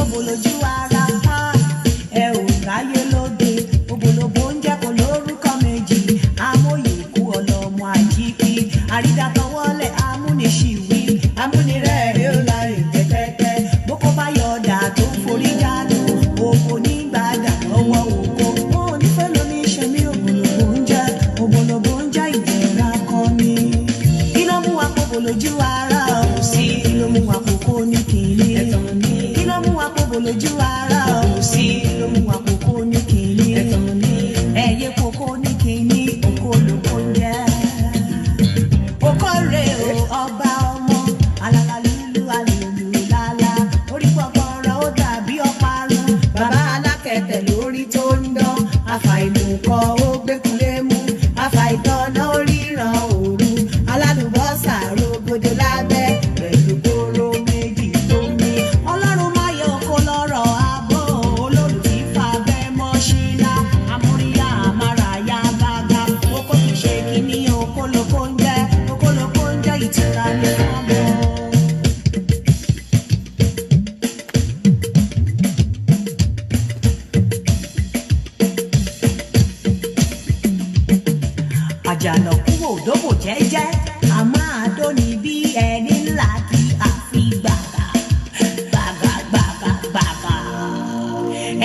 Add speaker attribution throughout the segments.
Speaker 1: pòbò lójú ara ká ẹ ò ráyé lóde òbòlòbò ń jẹ́ kó lórúkọ méjì amóye kú ọlọ́mọ àjíkí àrídàtọwọ́lẹ̀ amúniṣìwí amúnirẹ́ẹ̀rẹ́ ó láre tẹ́tẹ́tẹ́ bókó bá yọ̀ọ̀dà tó ń forí jánu òkò nígbàdà lọ́wọ́ òkò wọn ò ní fẹ́ lómi ṣe mí òbòlòbò ń jẹ́ òbòlòbò ń jẹ́ ìdẹ̀ra kan ni kí ló mú wa pòbò lójú ara ò sí kí ló mú wa kókó ní kìíní kí ló mú wa pòbò lójú ara ò sí kí ló mú wa kókó ní kìíní ẹ̀yẹ kókó ní kìíní òkò lóko ń jẹ́ okòrè o ọba ọmọ alala lulu alulu lala orí pọpọrọ ó dàbí ọparun bàbá alákẹ̀tẹ̀ lórí tó ń dán àfàìmùkọ ó gbẹkulé mú àfàìtọ́nà ó ríran òru alálùbọ́sà rògbòdò lábẹ́ pẹ̀lú kóró méjì tó ní ọlọ́run má yọ kó lọ́rọ̀ abọ́ olólùfífà bẹ́ mọ́ ṣílá amóríyá amárayá gágá oko kìí ṣe kíní okólókó ń jẹ́ okólókó ń jẹ́ ìtura ní fọ́nbọ́. Àjànàkú òdòbò jẹ́jẹ́ a máa dóni bí ẹni ńlá kí àfi gbàgà gbàgà gbàgà gbàgà.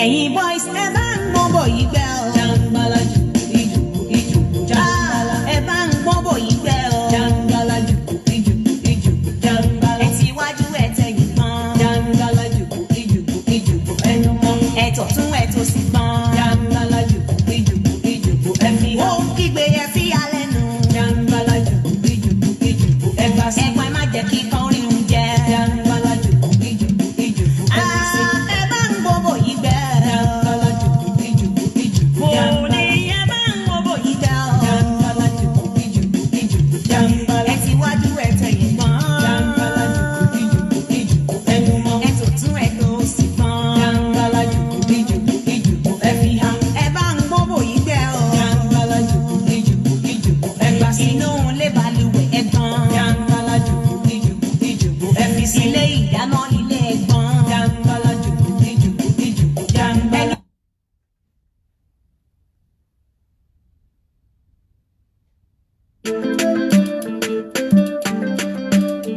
Speaker 1: Ẹ̀yin boys ẹ bá ń gbọ́n bọ̀ yìí gbẹ́ o.
Speaker 2: Jàǹgbàlà jùkú ìjùkú ìjùkú jàǹgbàlà.
Speaker 1: Ẹ bá ń gbọ́n bọ̀ yìí gbẹ́ o.
Speaker 2: Jàǹgbàlà jùkú ìjùkú ìjùkú jàǹgbàlà.
Speaker 1: Ẹ ti wájú ẹ tẹ̀yìn pọ́n.
Speaker 2: Jàǹgbàlà jùkú ìjùkú ìjùkú ẹnu mọ́.
Speaker 1: Ẹ tọ̀tún ẹ tòsì pọ́n.
Speaker 2: Jàǹgbàlà jùkú ìjùkú ìjùkú ẹ fi
Speaker 1: Ó
Speaker 2: hàn.
Speaker 1: ń kígbe ẹ fi alẹ́ nu.
Speaker 2: Jàǹgbàlà jùkú ìjùkú ìjùkú ẹ gbà sí.
Speaker 1: Ẹ̀gbọ́n ẹ má jẹ́ kí kan rí un jẹ.
Speaker 2: Jàǹgbàlà jùkú ìjùkú ìjùkú ẹ fi sí.
Speaker 1: Ẹ bá ń gbọ́n bọ̀ yìí gbẹ́ o.
Speaker 2: Jàǹgbàlà jùkú ìjùkú ìjùkú
Speaker 1: Mo
Speaker 2: jàǹgbàlà.
Speaker 1: ní ẹ bá ń gbọ́n bọ̀ yìí gbẹ́ o.
Speaker 2: Jàǹgbàlà jùkú ìjùkú ìjùkú jàǹgbàlà.
Speaker 1: Ẹ ti wájú ẹ tẹ̀yìn pọ́n.
Speaker 2: Jàǹgbàlà jùkú ìjùkú ìjùkú ẹnu mọ́.
Speaker 1: Ẹ tọ̀tún ẹ tòsì pọ́n.
Speaker 2: Jàǹgbàlà jùkú ìjùkú ìjùkú ẹ fi hàn.
Speaker 1: Ẹ bá ń gbọ́n bò yìí gbẹ́ o.
Speaker 2: Jàǹgbàlà jùkú ìjùkú ìjùkú ẹ gbà sí.
Speaker 1: Inú ilé balùwẹ̀ ẹ gbọ́n.
Speaker 2: Jàǹgbàlà jùkú ìjùkú ìjùkú ẹ fi sí.
Speaker 1: Ilé ìdáná ilé ẹ gbọ́n.
Speaker 2: Jàǹgbàlà jùkú ìjùkú ìjùkú jàǹgbàlà.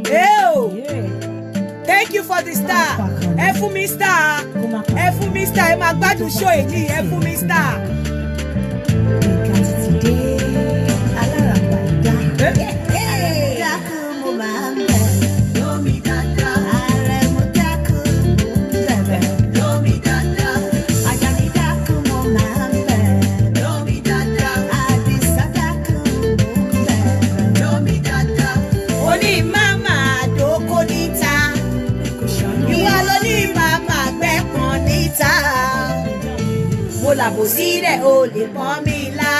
Speaker 3: Hey, thank you for the star. Ẹ fún mi star. Ẹ fún mi star. Ẹ máa gbádùn show èyí. Ẹ fún mi star.
Speaker 1: Dákun mo máa ń bẹ̀. Lómi dáadáa. Ààrẹ mo dákun mo ń bẹ̀bẹ̀. Lómi dáadáa. Àjàní dákun mo máa ń bẹ̀. Lómi dáadáa. Àdìsá dákun mo ń bẹ̀bẹ̀. Lómi dáadáa.
Speaker 3: Oní màmá àdókò níta. Ìwà ló ní màmá gbẹ́pọ̀n níta. Mo làbò sílẹ̀ o lè pọ́n mi lá.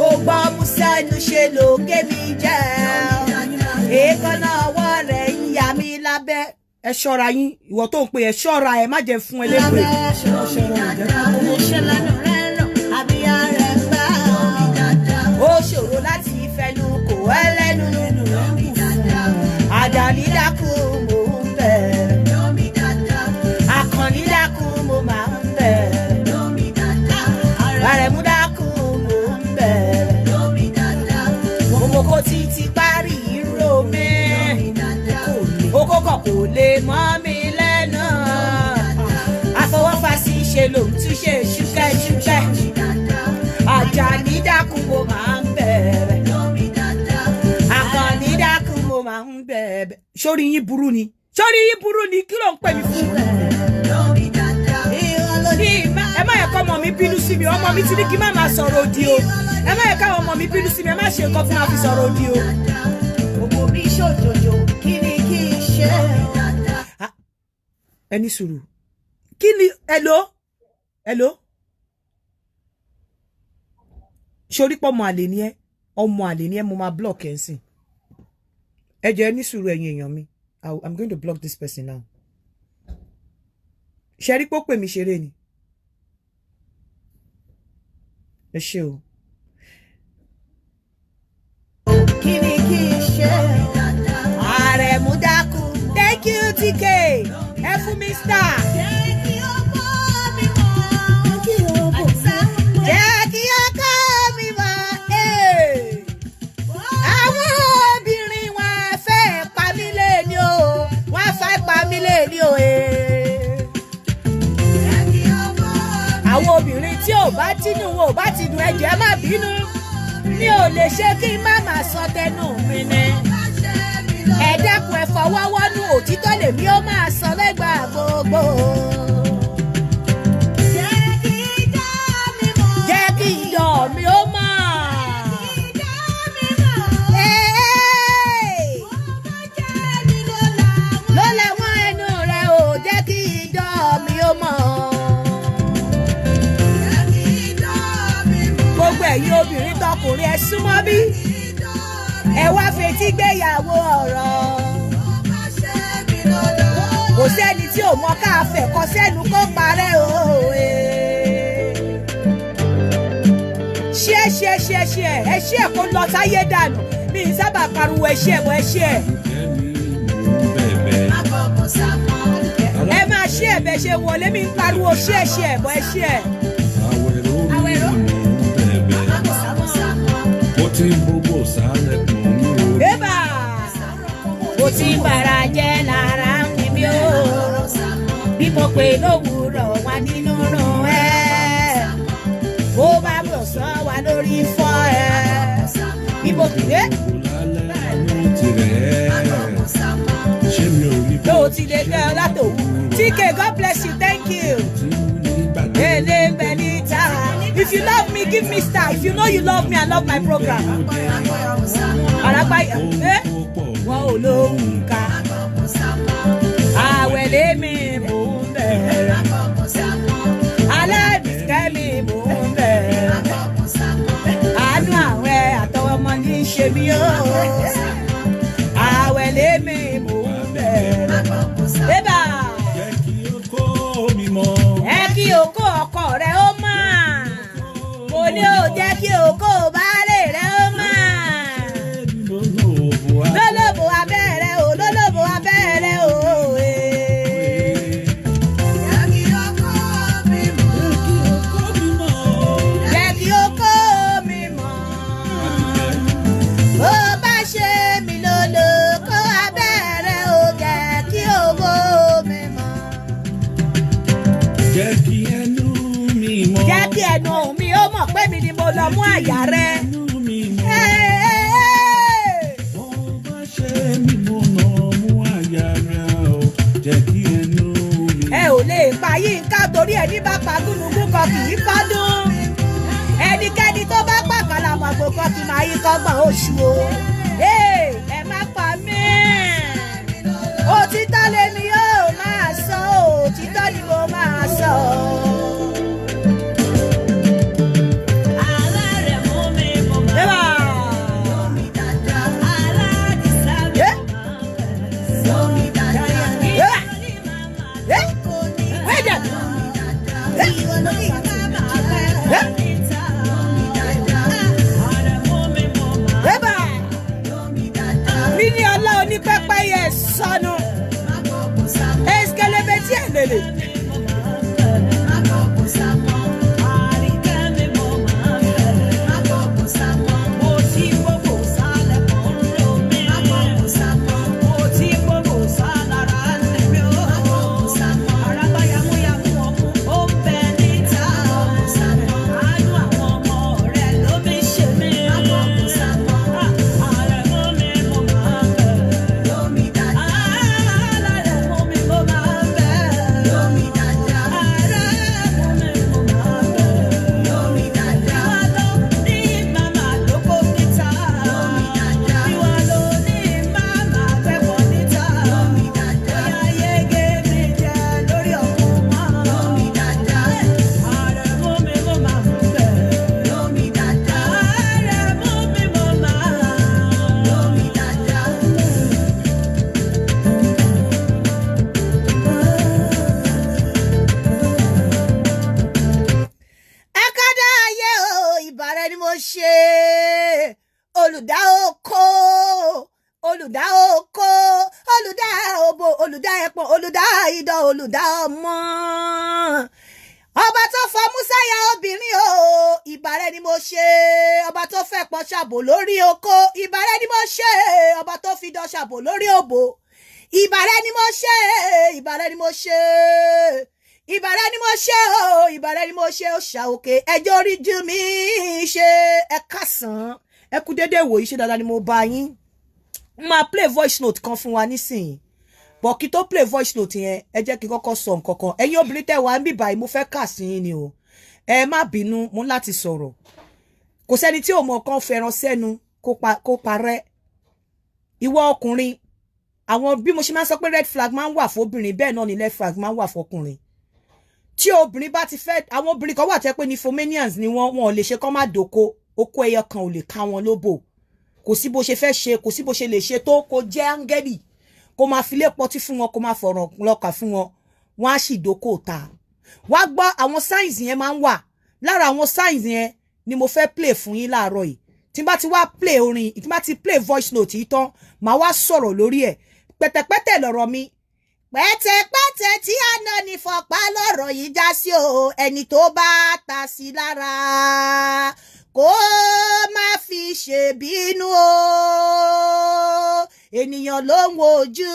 Speaker 3: Ó gbọ́ Musẹ́nu ṣe ló gé mi jẹ́. Èékánná ọwọ́ rẹ̀ ń ya mi lábẹ́. Ẹ ṣọ́ra yín, ìwọ tó ń pè ẹ ṣọ́ra ẹ má jẹ́ fún ẹ lépè.
Speaker 1: Ṣe lánàá rẹ̀ ràn àbíyá rẹ̀ gbà.
Speaker 3: Ó ṣòro láti fẹnu kò ẹ́ lẹ́nu. Àjàní dákun mò ń bẹ̀. Àkànní dákun mo máa ń bẹ̀. Àrẹ̀mú dákun mò ń bẹ̀. Òmòkó títí parí ìró mi. Okó kan kò lè mọ́ mi lẹ́nu. Àfọwọ́fà sí ṣe lòun tún ṣe ṣúkẹ́ṣúkẹ́. Àjàní dákun mo máa ń bẹ̀rẹ̀. Àkànní dákun mo máa ń bẹ̀rẹ̀. Sórí yín burú ni. Sórí yín burú ni kí ló ń pè mí fún? Ẹ má yẹ kọ́ ọmọ mi bínú sí mi ọmọ mi ti ní kí má máa sọ̀rọ̀ òdì o ẹ má yẹ káwọn ọmọ mi bínú sí mi ẹ má ṣe nǹkan fún ma fi sọ̀rọ̀ òdì o.
Speaker 1: Òbò mi ṣòjòjò kí ni kí n ṣe?
Speaker 3: Ẹ ní sùúrù kí ni hello hello sórí pọ̀ ọmọ àlè ni ẹ ọmọ àlè ni ẹ mo máa block ẹ nsìn ẹ jẹ́ ẹ ní sùúrù ẹ̀yin èèyàn mi I'm going to block this person now. Ṣe rí pé ó pè mí ṣeré ni ẹ ṣé o.
Speaker 1: Kí ni kí n ṣe?
Speaker 3: Àrẹ̀mú dákú thank you TK ẹ fún. fún mi star. Jẹ́ kí ọkọ mi mọ̀. Àwọn obìnrin wọn fẹ́ pa mí léni o, wọ́n fẹ́ pa mí léni o. Àwọn obìnrin tí ò bá tínú wọn ò bá ti dùn, ẹ jọ̀ọ́ ẹ má bínú. Mi ò lè ṣe kí n má máa sọ tẹnu mi ni. Ẹ dákun, ẹ fọwọ́ wọ́nú, òtítọ́ lèmi ó máa sọ lẹ́gbàá gbogbo. Jẹ́ kí ìdọ̀ mi ó mọ̀. Ló làwọn ẹnu rẹ̀ ò jẹ́ kí ìdọ̀ mi ó mọ̀. Gbogbo ẹ̀yin obìnrin tọkùnrin, ẹ súnmọ́ bí. Ẹ wá fetí gbéyàwó ọ̀rọ̀. Kò sẹ́ni tí ò mọ ká fẹ̀kọ sẹ́nu kó parẹ́ o. Ṣé ṣé ṣé ṣé ẹ ṣé ẹ kó lọ sáyé dànù. Mi ì sábà pariwo ẹ ṣé ẹ bọ̀ ẹ ṣé ẹ. Ẹ máa ṣé ẹ bẹ ṣe wọlé, mi ń pariwo ṣé ẹ ṣé ẹ bọ̀ ẹ ṣé ẹ.
Speaker 4: Àwẹ̀rọ mi ń bẹ̀bẹ̀. Ó ti ń bóbò sálẹ̀ pọ̀n mí o.
Speaker 3: Bébà! Mo ti ń bara jẹ́ lára ń fi mí o. Bí mo pè lówùúrọ̀ wá nínú rùn ẹ́. Bó bá bọ̀ sán wa lórí fọ́ ẹ. Bí mo pè é.
Speaker 4: Kò lálẹ́ àánú tirẹ̀. Ṣé mi ò rí
Speaker 3: Lóò ti lè tẹ́ ọ látòwú. TK, God bless you, thank you.
Speaker 4: tí mú ní gbàgbé?
Speaker 3: Ele Benita. If you love me, give me star. If you know you love me and love my program. Àràpá ẹ́ wọn ò lóhùn ká. Àwẹ̀ lémi mò ń bẹ̀rẹ̀. Aláàbìkẹ́ mi mò ń bẹ̀rẹ̀. Àánú àwẹ̀ àtọwọ́mọ ní í ṣe mí o. Àwẹ̀ lémi mò ń bẹ̀rẹ̀. Bébà!
Speaker 4: Jẹ́ kí ó kó mi mọ́.
Speaker 3: Ẹ kí okó ọkọ rẹ ó mà. Mo ní ò jẹ́ kí okó baálé rẹ ó mà. Lólobó abẹ́rẹ́ o, lólobó abẹ́rẹ́ o. Jẹ́ kí okó mi mọ̀. Bó bá ṣe mí lólobó abẹ́rẹ́ o, jẹ́ kí owó mi mọ̀.
Speaker 4: Jẹ́ kí ẹnu mi mọ́.
Speaker 3: Jẹ́ kí ẹnu mi ó mọ̀ pé mi ni mo lọ mú àyà rẹ.
Speaker 4: Ẹnu mi mọ́. Bó bá ṣe mí mo nà mú àyà rẹ̀ o. Jẹ́ kí ẹnu mi
Speaker 3: Ẹ ò lè pa Yínká torí ẹni bá pa gúnugún kan kì í fọ́dún. Ẹnikẹ́ni tó bá pa kàlàmọ̀gbò kan kì máa yí kọ́gbọ̀n oṣù o. Ẹ má pa mí. Òtítọ́ lèmi yóò máa sọ, òtítọ́ ni mo máa sọ. Eba! Eh! Eh! Wait there! Eh! Eh! Eba! Níní ọlá onípẹ́pẹ́yẹ sọnù. Eskelebe tí ẹ̀ lèlè. Olùdápọ̀n, olùdá idán, olùdá ọmọ, ọba tó fọ Músáyà obìnrin o, ìbàrẹ̀ ni mo ṣe. Ọba tó fẹ́ pọn ṣàbò lórí oko, ìbàrẹ̀ ni mo ṣe. Ọba tó fi dán ṣàbò lórí òbò, ìbàrẹ̀ ni mo ṣe. Ìbàrẹ̀ ni mo ṣe, ìbàrẹ̀ ni mo ṣe o, ìbàrẹ̀ ni mo ṣe. Ó ṣà òkè ẹjọ́ orí jù mí ṣe. Ẹ kásán, ẹ kú déédéé wòyí. Ṣe dáadáa ni mo bá yín? N máa play voice note kan fún wa nísìnyí bọ̀. Kí tó play voice note yẹn, ẹ jẹ́ kí n kọ́kọ́ sọ nǹkan kan. Ẹ̀yin obìnrin tẹ́ wà ń bì báyìí, mo fẹ́ kà sí yín ni o. Ẹ má bínú, mo ń láti sọ̀rọ̀. Kò sẹ́ni tí ò mọ̀ kan fẹ́ràn sẹ́nu kó parẹ́. Ìwọ ọkùnrin, àwọn bí mo ṣe máa ń sọ pé red flag máa ń wà fóbìnrin, bẹ́ẹ̀ náà ni red flag máa ń wà fọkùnrin. Tí obìnrin bá ti fẹ́, àwọn obìnrin kan wà tẹ́ pé nymphomanians ni wọ́n. Wọn ò lè ṣe kọ́ má dòko. Okó ẹyọ kan ò lè ká wọn lóbò. Kò sí bó ṣe fẹ́ ṣe, kò sí bó ṣe lè ṣe tó, kó jẹ́ áńgẹ́lì, kó máa filé pọtí fún wọn, kó máa fọ̀rọ̀ lọ́kà fún wọn, wọ́n á sì dókò ta. Wá gbọ́, àwọn signs yẹn máa ń wà. Lára àwọn signs yẹn ni mo fẹ́ play fún yín láàárọ̀ yìí. Tí n bá ti wá play orin, tí n bá ti play voice note yìí tán, màá wá sọ̀rọ̀ lórí ẹ̀. Pẹ̀tẹ̀pẹ̀tẹ̀ lọ̀rọ̀ mi, pẹ̀tẹ̀pẹ̀tẹ̀ tí àná ní fọ̀pá lọ́rọ̀ yìí já sí o. Ẹni tó bá ta sí lára, kó má fi ṣèbínú o. Ènìyàn ló ń wojú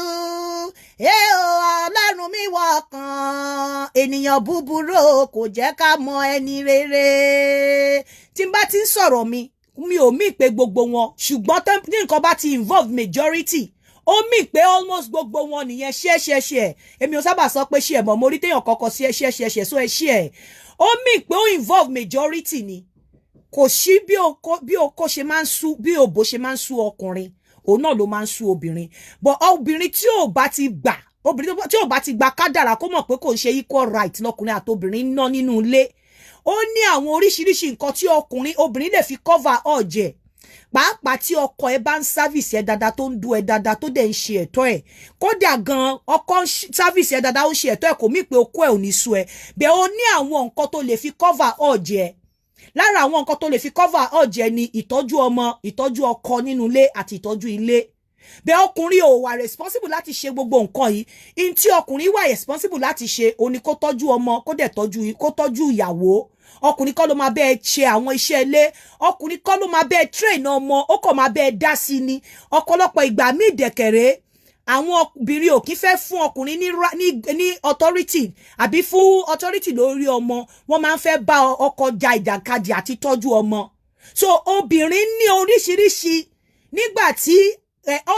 Speaker 3: ẹ o, Ọlọ́run mi wọ̀ kàn. Ènìyàn búburú kò jẹ́ ká mọ ẹni rere. Tí n bá ti ń sọ̀rọ̀ mi, mi ò mí pé gbogbo wọn, ṣùgbọ́n tí nǹkan bá ti involve majority, ó mì pé almost gbogbo wọn nìyẹn. Share, share, share. Èmi ò sábà sọ pé share mọ̀. Mo rí téèyàn kọ́kọ́ share, share, share, share, so ẹ share. Ó mì pé ó involve majority ni. Kò sí bí oko ṣe máa ń sú, bí òbò ṣe máa ń sú ọkùnrin, òun náà ló máa ń sú obìnrin. But obìnrin tí ò bá ti gbà, obìnrin tí ò bá ti gba kádàrà, kó mọ̀ pé kò ń ṣe equal right lọkùnrin àtobìnrin ná nínú ilé. Ó ní àwọn oríṣiríṣi nǹkan tí ọkùnrin, obìnrin lè fi cover ọ̀jẹ̀, pàápàá tí ọkọ ẹ bá ń service ẹ dáadáa, tó ń du ẹ dáadáa, tó dẹ̀ ń ṣe ẹ̀tọ́ ẹ̀. Kódà gan, ọkọ ń service ẹ dáadáa, ó ń ṣe ẹ̀tọ́ ẹ̀, kò mí pé okó ẹ̀ ò ní sú ẹ bẹ́ẹ̀. Ó ní àwọn nǹkan tó lè fi cover ọ̀jẹ̀. Lára àwọn nǹkan tó lè fi cover ọ̀jẹ̀ ni ìtọ́jú ọmọ, ìtọ́jú ọkọ nínú ilé àti ìtọ́jú ilé. Bẹ́ẹ̀ ọkùnrin ò wà responsible láti ṣe gbogbo nǹkan yìí. In tí ọkùnrin wà responsible láti ṣe òun ni kó tọ́jú ọmọ, kó dẹ̀ tọ́jú, kó tọ́jú ìyàwó. Ọkùnrin kọ́ ló máa bẹ́ẹ̀ ṣe àwọn iṣẹ́ ilé. Ọkùnrin kọ́ ló máa bẹ́ẹ̀ train ọmọ. Ó kàn máa bẹ́ẹ̀ dá sí ni. Ọ̀pọ̀lọpọ̀ ìgbà míì dẹ̀kẹ̀rẹ́, àwọn obìnrin ò kí fẹ́ fún ọkùnrin ní authority àbí fún authority lórí ọmọ. Wọ́n máa ń fẹ́ bá ọkọ ja ìjàkadì àti tọ́jú ọmọ. So obìnrin ní oríṣiríṣi nígbà tí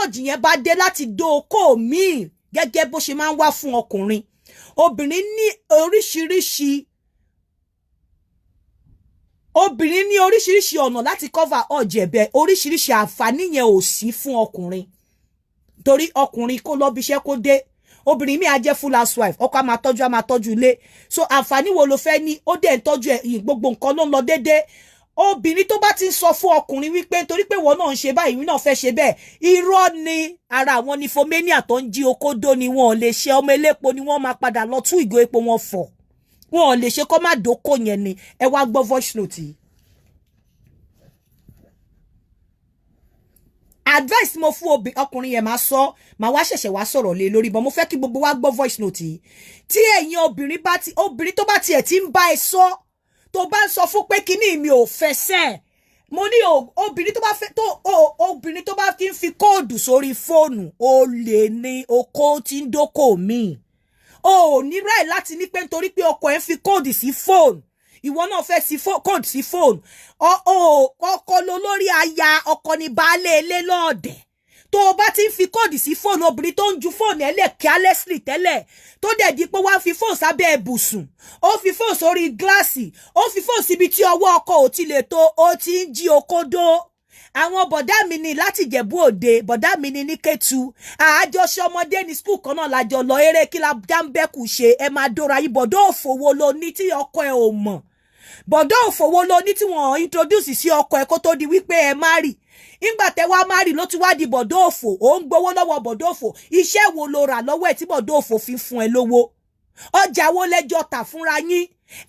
Speaker 3: ọ̀jì yẹn bá dé láti dó okó míì, gẹ́gẹ́ bó ṣe máa ń wá fún ọkùnrin. Obìnrin ní oríṣiríṣi ọ̀nà láti cover ọ̀jẹ̀ bẹ́ẹ̀. Oríṣiríṣi àǹfààní yẹn ò sí fún ọkùnrin, torí ọkùnrin kó lọ bí iṣẹ́ kó dé. Obìnrin mi á jẹ́ full housewife. Ọkọ á máa tọ́jú, á máa tọ́jú ilé. So àǹfààní wo ló fẹ́ ní? Ó dẹ̀ ń tọ́jú ẹ̀, gbogbo nǹkan ló ń lọ déédéé. Obìnrin tó bá ti ń sọ fún ọkùnrin wípé nítorí pé ìwọ náà ń ṣe báyìí, ìwọ náà fẹ́ ṣe bẹ́ẹ̀, irọ́ ni. Ara àwọn nymphomania tó ń jí okódó ni. Wọn ò lè ṣe. Ọmọ elépo ni wọ́n máa padà lọ tú ìgò epo wọn fọ̀. Wọn ò lè ṣe kó má dóko yẹn ni. Ẹ wá gbọ́ voice note yìí. Advice mo fún ọkùnrin yẹn, máa sọ, máa wá ṣẹ̀ṣẹ̀ wá sọ̀rọ̀ lé lórí, but mo fẹ́ kí gbogbo wa gbọ́ voice note yìí. Tí ẹ̀yin obìnrin bá ti, obìnrin tó bá tiẹ̀ ti ń bá ẹ sọ, tó bá ń sọ fún pé kíní mi ò fẹsẹ̀, mo ní obìnrin tó bá fẹ́ tó, obìnrin tó bá ti ń fi code sórí fóònù, ó lè ní okó tí ń dókò míì. O ò ní right láti ní pé nítorí pé ọkọ ẹ ń fi code sí fóònù, ìwọ náà fẹ́ sí code sí fóònù. Ọkọ ló lórí aya, ọkọ ní baálé ilé lọ́ọ̀dẹ̀. Tó o bá ti ń fi code sí fóònù, obìnrin tó ń ju fóònù ẹ̀ lẹ̀ carelessly tẹ́lẹ̀, tó dẹ̀ di pé wá fi fóònù sábẹ́ ibùsùn, ó fi fóònù sórí gíláàsì, ó fi fóònù síbi tí ọwọ́ ọkọ ò ti lè tó, ó ti ń jí okódó. Àwọn bọ̀dá mi ní láti Ìjẹ̀bú Òde, bọ̀dá mi ní ní Kétu, àjọṣe ọmọdé ní school kan náà lájọ lọ. Eré kí la dáńbẹ́kù ṣe, ẹ máa dóra yín. Bọ̀dá òfòwò lo ní tí ọkọ ẹ ò mọ̀? Bọ̀dá òfòwò lo ní tí wọ́n introduce sí ọkọ ẹ kó tó di wípé ẹ má rì? Ìgbà tẹ wá má rì ló ti wá di bọ̀dá òfò. Ó ń gbowó lọ́wọ́ bọ̀dá òfò. Iṣẹ́ wo lo rà lọ́wọ́ ẹ̀ tí bọ̀dá òfò fi fún ẹ lówó? Ọjà wo lẹ́jọ́ tà fúnra yín?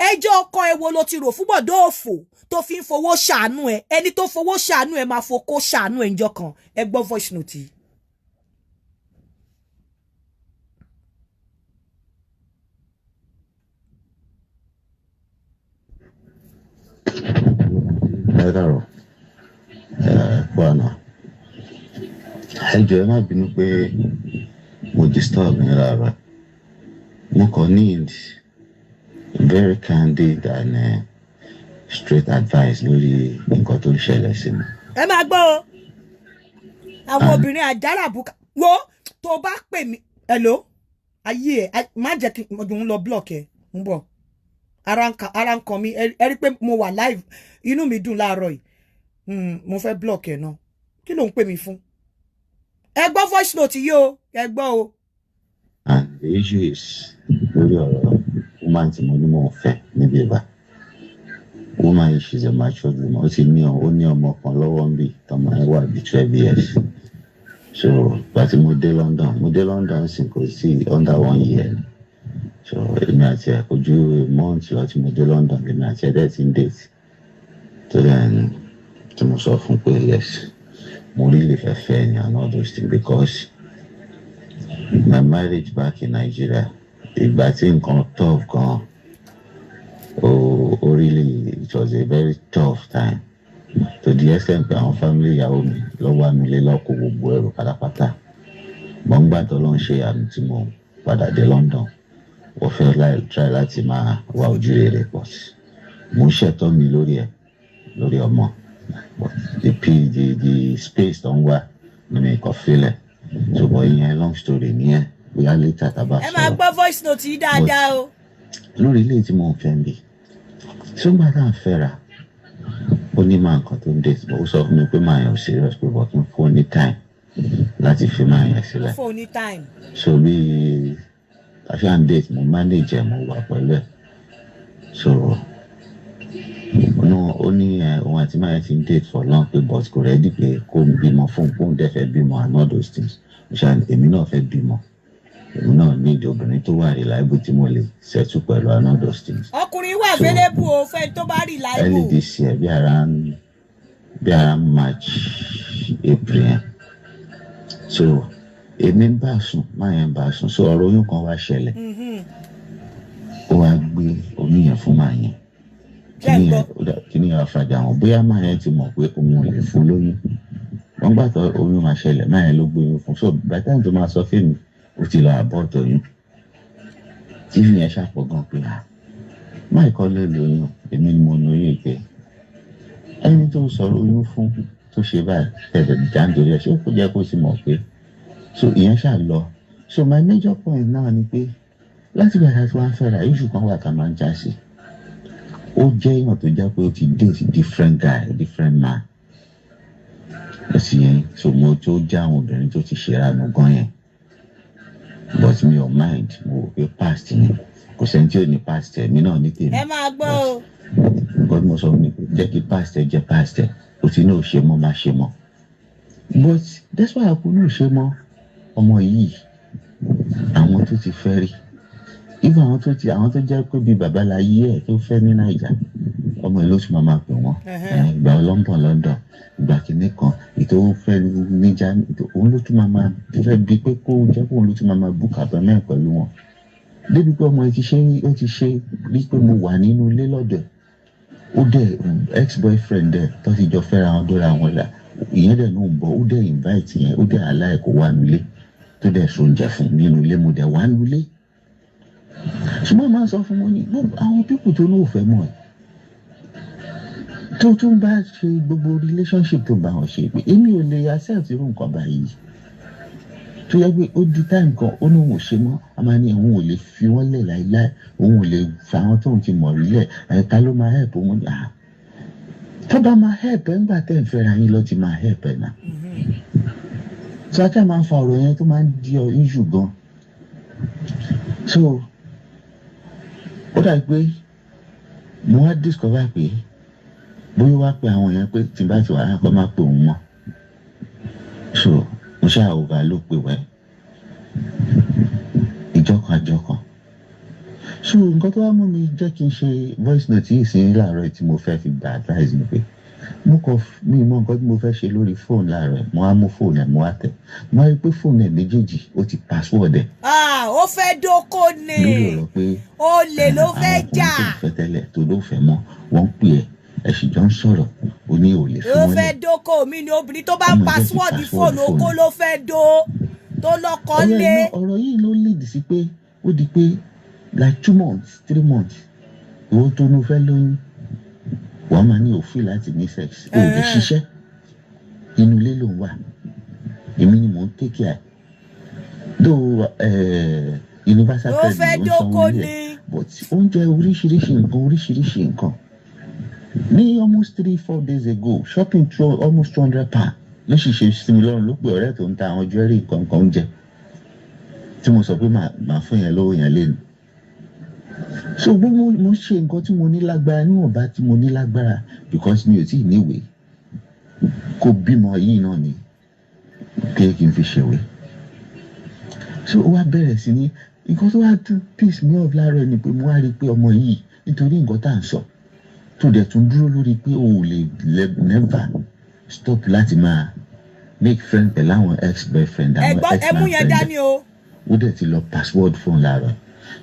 Speaker 3: Ẹjọ́ ọkọ ẹ wo ló ti rò fún bọ̀dá òfò tó fi ń fowó ṣàánú ẹ? Ẹni tó fowó ṣàánú ẹ máa fokó ṣàánú ẹ ńjọ́ kan. Ẹ gbọ́ voice note yìí.
Speaker 5: Ẹ káàárọ̀, ẹ kú àná. Ẹ jọ̀ọ́, ẹ má bínú pé mo disturb yín láàárọ̀. Mo kàn need very candid and straight advice lórí nǹkan tó ń ṣẹlẹ̀ sí mi.
Speaker 1: Ẹ máa gbọ́ o, àwọn obìnrin àjàràbùkà wo, tó bá pè mí, hello, ayé ẹ má jẹ́ kí n lọ block ẹ. Ń bọ̀, ara ń kan mi. Ẹ rí pé mo wà live, inú mi dùn láàárọ̀ yìí. Mo fẹ́ block ẹ náà. Kí ló ń pè mí fún? Ẹ gbọ́ voice note yìí o, ẹ gbọ́ o.
Speaker 5: And the issue is lórí ọ̀rọ̀ woman tí mo ní mò ń fẹ́ níbi ìbá. Woman yìí, she's a matured woman. Ó ti ní ó ní ọmọ kan lọ́wọ́ ń bì, tọmọ ẹ wà bí 12 years. So ìgbà tí mo dé London, mo dé London sì kò sí under one year ni. So èmi àti ẹ̀ kò ju month lọ tí mo dé London, èmi àti ẹ̀ dẹ̀ ti ń date. So then tí mo sọ fún pé yes, mo really fẹ́ fẹ́ ni and all those things, because my marriage back in Nigeria, ìgbà tí nǹkan tough gan, ó really, it was a very tough time, to the extent pé àwọn family ìyàwó mi ló wá mi lé lọ́kọ̀ gbogbo ẹrù pátápátá. Mo ń gbà tó ló ń ṣe àmì tí mo padà dé London, wọ́n fẹ́ láì try láti máa wá ojú rere, but mo ń ṣẹ̀tọ́ mi lórí ẹ̀, lórí ọmọ, but the p the the space tó ń wá ní mi kò filẹ̀. So but ìyẹn long story nìyẹn, bóyá later tá a bá
Speaker 1: Ẹ máa
Speaker 5: sọ̀rọ̀.
Speaker 1: gbọ́ voice note yìí dáadáa o.
Speaker 5: Lórí ilé tí mo ń fẹ́ ń bì sógbà tá à ń fẹ́ra, ó ní máa nǹkan tó ń dé, ó sọ fún mi pé máa yàn serious, pé bọ́ kí n fún ní time láti fi máa yàn sílẹ̀.
Speaker 1: Fún ní time.
Speaker 5: So bí àṣà ń date, mo manage ẹ̀, mo wà pẹ̀lú ẹ̀. So ó ní ẹ òun àti máa yẹn ti ń date for long, pé but kò ready pé kó bímọ fún kóun dẹ̀ fẹ́ bímọ and all those things. Mo ṣáà, èmi náà fẹ́ bímọ, èmi náà need obìnrin tó wà reliable tí mo lè settle pẹ̀lú and all those things.
Speaker 1: Ọkùnrin wà available o, fẹ́ tó bá
Speaker 5: Early
Speaker 1: reliable.
Speaker 5: this year, bí around March, April yẹn, so èmi ń bá sùn, máa yẹn ń bá sùn, so ọ̀rọ̀ oyún kan wá ṣẹlẹ̀. Ó wá gbé oyún yẹn fún máa yẹn.
Speaker 1: Ṣé ń
Speaker 5: Kíní
Speaker 1: gbọ́?
Speaker 5: yẹn ó kíní yẹn wá fàjà wọn, bóyá máa yẹn ti mọ̀ pé òun ò lè fún lóyún. Wọ́n gbà tó oyún máa ṣẹlẹ̀, máa yẹn ló gbé oyún fún. So by the time tó máa sọ fún mi, ó ti lọ abort oyún. Tí yẹn ṣàpọ̀ gan pé, ah, máì kọ́ ló lóyún, èmi ni mo lóyún, ìpè ẹni tó sọ̀rọ̀ oyún fún tó ṣe báyìí tẹ̀lé jáǹdórí ẹ̀, ṣé kó jẹ́ kó sì mọ̀ pé. So ìyẹn ṣà lọ. So my major point náà ni pé láti ìgbà tá a ti wá ń fẹ́ra, issue kan wà tá a máa ń já sí. Ó jẹ́ èèyàn tó jẹ́ pé ó ti date different guy, different man, ó sì yẹn. So mo tó jẹ́ àwọn obìnrin tó ti ṣèrànù gan yẹn, but mi ò mind. Mo wò pé past ni, kò sẹ́ni tí ò ní past ẹ̀, mi náà ní tèmi.
Speaker 1: Ẹ máa gbọ́ o.
Speaker 5: Nǹkan tí mo sọ ni pé jẹ́ kí past ẹ jẹ́ past ẹ. O ti ní ò ṣe mọ́, má ṣe mọ́, but that's why àpò ní ò ṣe mọ́. Ọmọ yìí, àwọn tó ti fẹ́ rí, even àwọn tó jẹ́ pé bíi babaláyé ẹ̀ tó fẹ́ ní Naija, ọmọ ìlú oṣù máa máa pè wọ́n. Ìgbà ọlọ́mbọ̀n London, ìgbà kìíní kan ètò ó fẹ́ ní Germany, òun ló tún máa máa fẹ́ bí pé kó jẹ́ kó òun ló tún máa máa book appointment pẹ̀lú wọn, débi pé ọmọ ẹ ti ṣe, ó ti ṣe rí pé mo wà nínú ilé lọ́dọ̀ ẹ̀. Ó dẹ̀ ex boyfriend ẹ̀ tó ti jọ fẹ́ra wọn dóra wọn là, ìyẹn dẹ̀ náà ń bọ̀, ó dẹ̀ invite yẹn, ó dẹ̀ aláì kó wà nílé, tó dẹ̀ sóúnjẹ fún nínú ilé, mo dẹ̀ wà nílé. Ṣùgbọ́n máa ń sọ fún wọn ní gbogbo àwọn people tó ní òfẹ́ mọ̀ ẹ́, tó tún bá ṣe gbogbo relationship tó bá wọn ṣe, pé èmi ò lè accept irú nǹkan báyìí, tó yẹ pé ó di time kan, ó ní òun ò ṣe mọ́, a máa ní òun ò lè fi wọ́n lẹ̀ láéláé, òun ò lè fa àwọn tóun ti mọ̀ rí lẹ̀. Ẹ̀ ta ló máa help òun? Ah, tó bá máa help ẹ̀ ńgbà tẹ́ ń fẹ́ra yín lọ ti máa help ẹ̀ náà. So ajá máa ń fa ọ̀rọ̀ yẹn tó máa ń di ọ issue gan. So ó dàbí pé mo wá discover pé bóyá wá pé àwọn yẹn pé tí n bá ti wà lápá má pè òun mọ́. So mo ṣáà overlook pé wẹ́ ìjọkan àjọkan. So nǹkan tó wá mú mi jẹ́ kí n ṣe voice note yìí sí láàárọ̀ tí mo fẹ́ fi gba advice ni pé mo kọ mi mọ nǹkan tí mo fẹ́ ṣe lórí fóònù láàárọ̀. Mo á mú fóònù ẹ̀, mo á tẹ̀, mo á rí i pé fóònù ẹ̀ méjèèjì, ó ti password ẹ̀.
Speaker 1: Ah, ó fẹ́ dóko ni.
Speaker 5: Lórí ọ̀rọ̀ pé
Speaker 1: Olè ló fẹ́
Speaker 5: àwọn
Speaker 1: jà.
Speaker 5: ọkùnrin tó ń fẹ́ tẹ́lẹ̀ tó ló fẹ́ mọ́, wọ́n ń pè ẹ́. Ẹ sì jọ ń sọ̀rọ̀, o ní ò lè fi
Speaker 3: Ó
Speaker 5: wọ́n
Speaker 3: fẹ́
Speaker 5: lẹ̀.
Speaker 3: dóko mi ni. Obìnrin tó bá ń
Speaker 5: Ọmọ ìjọ ti
Speaker 3: password
Speaker 5: password
Speaker 3: fóònù, oko
Speaker 5: fóònù.
Speaker 3: ló fẹ́ dó tó lọ́kọ́
Speaker 5: Ọ̀rọ̀
Speaker 3: lé.
Speaker 5: yìí ọ̀rọ̀ yìí ló lead sí pé ó di pé like 2 months, 3 months, ìwọ tó ní o fẹ́ lóyún, wàá máa ní òfin láti ní sex, o ò lè ṣiṣẹ́, inú ilé ló ń wà, èmi ni mò ń take care though, universal
Speaker 3: Ó
Speaker 5: credit
Speaker 3: fẹ́
Speaker 5: ló ń sanwó
Speaker 3: dóko
Speaker 5: ilé
Speaker 3: ni.
Speaker 5: ẹ̀, but oúnjẹ, oríṣiríṣi nǹkan, oríṣiríṣi nǹkan. Ní almost 3-4 days ago, shopping through almost £200 ló sì ṣe sí mi lọ́rùn. Ló pé ọ̀rẹ́ tó ń ta àwọn jewelry nǹkan oúnjẹ tí mo sọ pé màá fún yẹn lówó yẹn lẹ́nu. So gbogbo mo ṣe nǹkan tí mo ní lágbára, níwọ̀nba tí mo ní lágbára, because mi ò tí ì níwèé. Kó bímọ yìí náà ni pé kí n fi ṣèwé. So ó wá bẹ̀rẹ̀ sí ní nǹkan tó wá tún piss me off láàárọ̀ ni pé mo wá rí i pé ọmọ yìí, nítorí nǹkan tá à ń sọ, tó dẹ̀ tún dúró lórí pé o ò lè never stop láti máa make friend pẹ̀lú àwọn ex boyfriend, àwọn
Speaker 3: Ẹ̀gbọ́n,
Speaker 5: ex
Speaker 3: ẹ mú yẹn
Speaker 5: man friend.
Speaker 3: Dání o.
Speaker 5: Ó dẹ̀ ti lọ password fún láàárọ̀.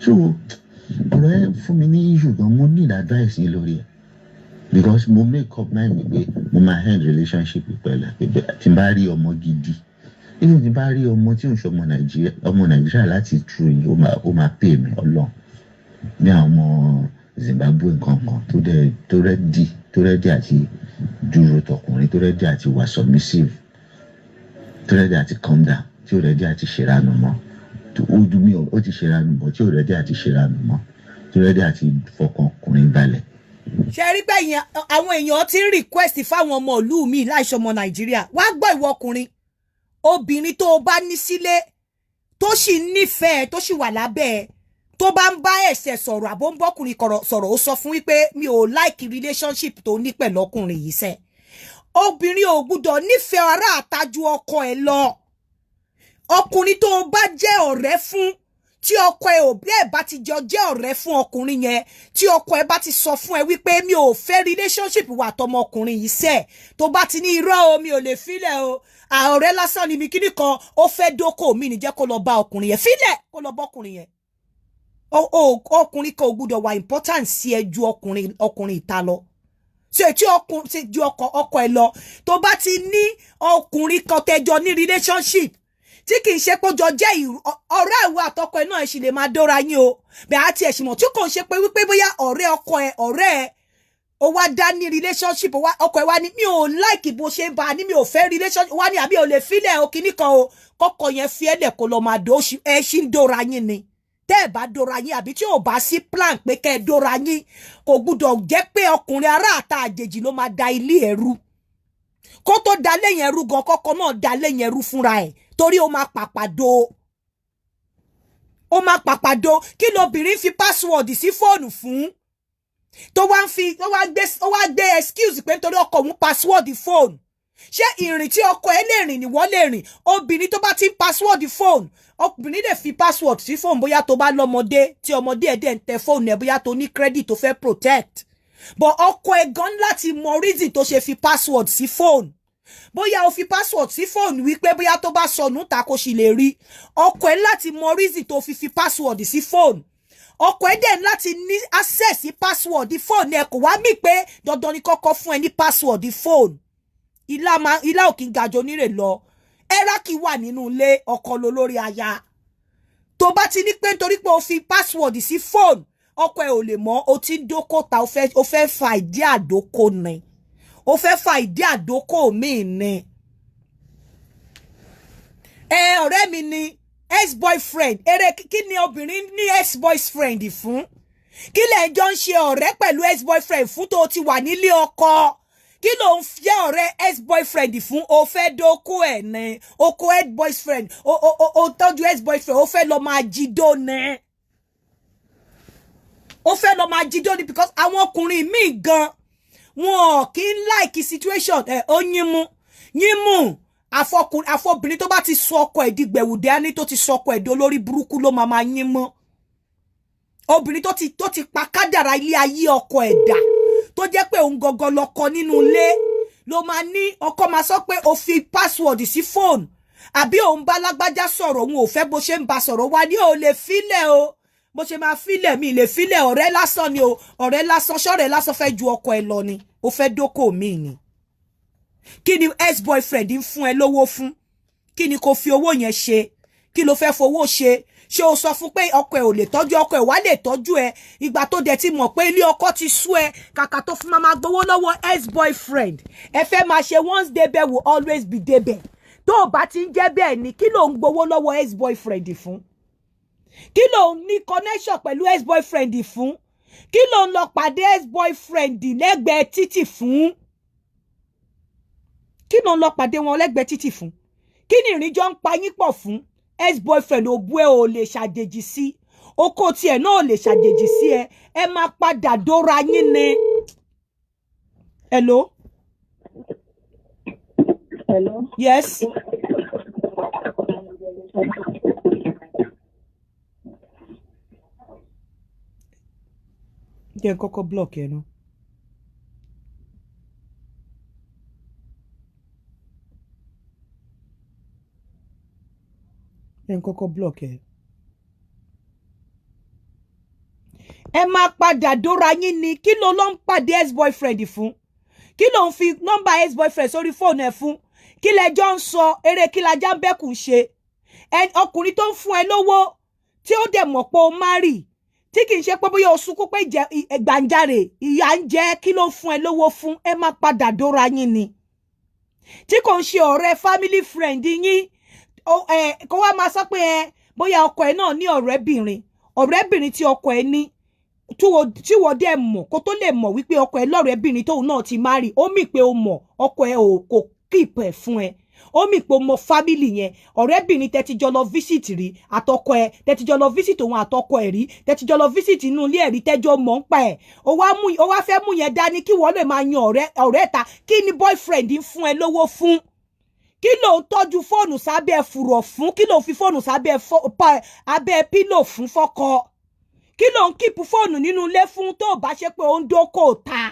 Speaker 5: So ọ̀rọ̀ ẹ fún mi ní issue gan. Mo need advice yín lórí ẹ̀, because mo make up mind mi pé mo máa end relationship pẹ̀lú ẹ̀, pé tí n bá rí ọmọ gidi, even tí n bá rí ọmọ tí ò ń ṣe ọmọ Nàìjíríà, ọmọ Nàìjíríà láti true yín, ó máa pay mi. Ọlọ́run, ní àwọn ọmọ Zimbabwe nǹkan kan tó dẹ̀ tó ready àti dúró tọkùnrin, tó ready àti wà submissive, tó ready àti calm down, tí ò ready àti ṣèrànù mọ́, tó ó dùn mí, ó ti ṣèrànù mọ́, tí ò ready àti ṣèrànù mọ́, tó ready àti fọkàn ọkùnrin balẹ̀.
Speaker 3: Ṣe rí pé àwọn èèyàn ti ń request fáwọn ọmọ ìlú mi láìṣọmọ ọmọ Nàìjíríà. Wá gbọ́, ìwọ ọkùnrin, obìnrin tó o bá ní sílé, tó sì nífẹ̀ẹ́, tó sì wà lábẹ́ ẹ̀, tó bá ń bá ẹ̀sẹ̀ sọ̀rọ̀ àbó ń bọ́kùnrin sọ̀rọ̀, ó sọ fún wípé mi ò like relationship tó ní pẹ̀lú ọkùnrin yìí sẹ́. Obìnrin ò gbúdọ̀ nífẹ̀ẹ́ ará àtajú ọkọ ẹ̀ lọ. Ọkùnrin tó o bá jẹ́ ọ̀rẹ́ fún, tí ọkọ ẹ ò bí ẹ bá ti jọ jẹ́ ọ̀rẹ́ fún ọkùnrin yẹn, tí ọkọ ẹ bá ti sọ fún ẹ wípé mi ò fẹ́ relationship wà tọmọkùnrin yìí sẹ́, tó bá ti ní irọ́ o, mi ò lè filẹ̀ o, ọ̀rẹ́ lásán ni mi, kíní kan, ó fẹ́ dókò mi ní, jẹ́ kó lọ bá ọkùnrin yẹn, filẹ̀ kó lọ bá ọkùnrin yẹn. Ọkùnrin kan ò gbúdọ̀ wà important sí ẹ ju ọkùnrin ìta lọ, ṣe tí ọkùnrin ṣe ju ọkọ ẹ lọ. Tó bá ti ní ọkùnrin kan tẹjọ ní relationship, tí kì í ṣe pé ó jọ jẹ́ ọ̀rẹ́, ìwọ àtọkọ ẹ náà, ẹ sì lè máa dóra yín o, bẹ́ẹ̀ á tiẹ̀ sì mọ̀ tí kò ń ṣe pé wípé bóyá ọ̀rẹ́ ọkọ ẹ, ọ̀rẹ́ ẹ, ó wá dá ní relationship, ọkọ ẹ wá ní mi ò like bó ṣe ń bá a ní, mi ò fẹ́ relationship, wá ní àbí ò lè filẹ̀ o, kíní kan o, kọ́kọ́ yẹn fi ẹ́ lẹ̀ kó lọ máa dó ẹ, ṣì ń dóra yín ni. Tẹ́ ẹ̀ bá dóra yín, àbí tí ò bá sí plan pé kẹ́ ẹ dóra yín, kò gbúdọ̀ jẹ́ pé ọkùnrin ará àta àjèjì ló máa da ilé ẹrú. Kó tó da lẹ́yìn ẹrú gan, kọ́kọ́ náà da lẹ́yìn ẹrú fúnra ẹ̀, torí ó máa pàpàdo, ó máa pàpàdo. Kí lobìnrin fi password sí fóònù fún, tó wá ń fi tó wá gbé, ó wá gbé excuse pé nítorí ọkọ òun password fóònù? Ṣé ìrìn tí ọkọ ẹ lè rìn ni wọ́n lè rìn? Obìnrin tó bá ti ń password fóònù, obìnrin lè fi password sí fóònù bóyá tó bá lọ́mọdé, tí ọmọdé ẹ̀ dẹ̀ ń tẹ fóònù ẹ̀, bóyá tó ní credit tó fẹ́ protect, but ọkọ ẹ̀ gan láti mọ reason tó ṣe fi password sí fóònù. Bóyá o fi password sí fóònù wípé bóyá tó bá sọnù ta, kó sì lè rí. Ọkọ ẹ̀ láti mọ reason tó fi password sí fóònù. Ọkọ ẹ̀ dẹ̀ láti ní access sí password fóònù ẹ̀. Kò wá mí pé dandan ni kọ́kọ́ fún ẹ ní password fóònù. Ilá máa ilá ò kí ń gajọ onírè lọ. Ẹ́rákì wà nínú ilé, ọkọ ló lórí aya. Tó bá ti ní pé nítorí pé o fi password sí fóònù, ọkọ ẹ ò lè mọ̀, o ti ń dókòta, o fẹ́ fa ìdí àdókò ni, o fẹ́ fa ìdí àdókò míì ni. Ẹ ọ̀rẹ́ mi ni ex boyfriend, eré kí ni obìnrin ní ex boyfriend fún? Kí lẹ̀ ń jọ ń ṣe ọ̀rẹ́ pẹ̀lú ex boyfriend fún, tó ti wà nílé ọkọ? Kí ló ń jẹ́ ọ̀rẹ́ ex boyfriend fún? O fẹ́ dóko ẹ̀ ní oko ex boyfriend, o tọ́jú ex boyfriend, o fẹ́ lọ máa jídó ní, o fẹ́ lọ máa jídó ní, because àwọn ọkùnrin míì gan, wọn kì í like situation ẹ̀. Ó yín mú yín mú. Àfọkùnrin àfọbìnrin tó bá ti sọ ọkọ ẹ̀ di gbẹ̀wùdání, tó ti sọ ọkọ ẹ̀ di olórí burúkú, ló máa máa yín mọ́. Obìnrin tó ti pa kádàrá ilé ayé ọkọ ẹ̀ dà, tó jẹ́ pé òun gangan lọkọ nínú ilé, ló máa ní ọkọ máa sọ pé o fi password sí fóònù, àbí òun bá lágbájá sọ̀rọ̀, òun ò fẹ́ bó ṣe ń bá sọ̀rọ̀, wá ní ò lè filẹ̀ o.
Speaker 1: Bó ṣe máa filẹ̀, mi lè filẹ̀. Ọ̀rẹ́ lásán ni o, ọ̀rẹ́ lásán. Ṣọ́rẹ́ lásán fẹ́ ju ọkọ ẹ lọ ni? Ó fẹ́ dókò mi ni? Kí ni ex boyfriend ń fún ẹ lówó fún? Kí ni kò fi owó yẹn ṣe? Kí ló fẹ́ fowó ṣe? Ṣé o sọ fún pé ọkọ ẹ ò lè tọ́jú ọkọ ẹ wá lè tọ́jú ẹ? Ìgbà tó dẹ̀ ti mọ̀ pé ilé ọkọ ti sú ẹ, kàkà tó fún máa gbowó lọ́wọ́ ex boyfriend, ẹ fẹ́ máa ṣe once débẹ̀ will always be débẹ̀. Tó o bá ti ń jẹ́ bẹ́ẹ̀ ni, kí ló ń gbowó lọ́wọ́ ex boyfriend fún? Kí ló ń ní connection pẹ̀lú ex boyfriend fún? Kí ló ń lọ pàdé ex boyfriend lẹ́gbẹ̀ẹ́ títì fún? Kí ló ń lọ pàdé wọn lẹ́gbẹ̀ẹ́ títì fún? Kí ni ìrìnjọ ń pa yín pọ̀ fún? Ex boyfriend òbú ẹ ò lè ṣàjèjì sí, oko tiẹ̀ náà ò lè ṣàjèjì sí ẹ. Ẹ máa padà dóra yín ni. Hello.
Speaker 6: Hello.
Speaker 1: Yes. Jẹ́ n kọ́kọ́ block ẹ náà. Jẹ́ n kọ́kọ́ block ẹ. Ẹ máa padà dóra yín ni. Kí ló ló ń pàdé ex boyfriend fún? Kí ló ń fi nọ́mbà ex boyfriend sórí fóònù ẹ fún? Kí lẹjọ́ ń sọ? Eré kí lajá ń bẹ́kùn ṣe? Ọkùnrin tó ń fún ẹ lówó, tí ó dẹ̀ mọ̀ pé o má rì, tí kì í ṣe pé bóyá o sunkún pé gbàǹjarè ìyà ń jẹ, kí ló fún ẹ lówó fún? Ẹ má padà dóra yín ni. Tí kò ń ṣe ọ̀rẹ́ family friend yín, kó wá máa sọ pé ẹ bóyá ọkọ ẹ náà ní ọ̀rẹ́bìnrin, ọ̀rẹ́bìnrin tí ọkọ ẹ ní, tí wọ́n dẹ̀ mọ̀, kó tó lè mọ̀ wípé ọkọ ẹ lọ́rẹ́bìnrin tóun náà ti marry, ó mì pé o mọ̀ ọkọ ẹ ò kò keep ẹ̀ fún ẹ. Ó mì pé o mọ family yẹn. Ọ̀rẹ́bìnrin tẹ́tí jọ lọ visit rí àtọkọ ẹ, tẹ́tí jọ lọ visit òun àtọkọ ẹ rí, tẹ́tí jọ lọ visit inú ilé ẹ̀ rí, tẹ́jọ́ mọ̀ ń pa ẹ̀, ó wá fẹ́ mú yẹn dání kí wọ́n lè máa yan ọ̀rẹ́ ọ̀rẹ́ ta. Kí ni boyfriend ń fún ẹ lówó fún? Kí ló ń tọ́jú fóònù sábẹ́ fùrọ̀ fún? Kí ló ń fi fóònù sábẹ́ abẹ́ pillow fún fọ́kọ? Kí ló ń keep fóònù nínú ilé fún, tó bá ṣe pé ó ń dókò ta?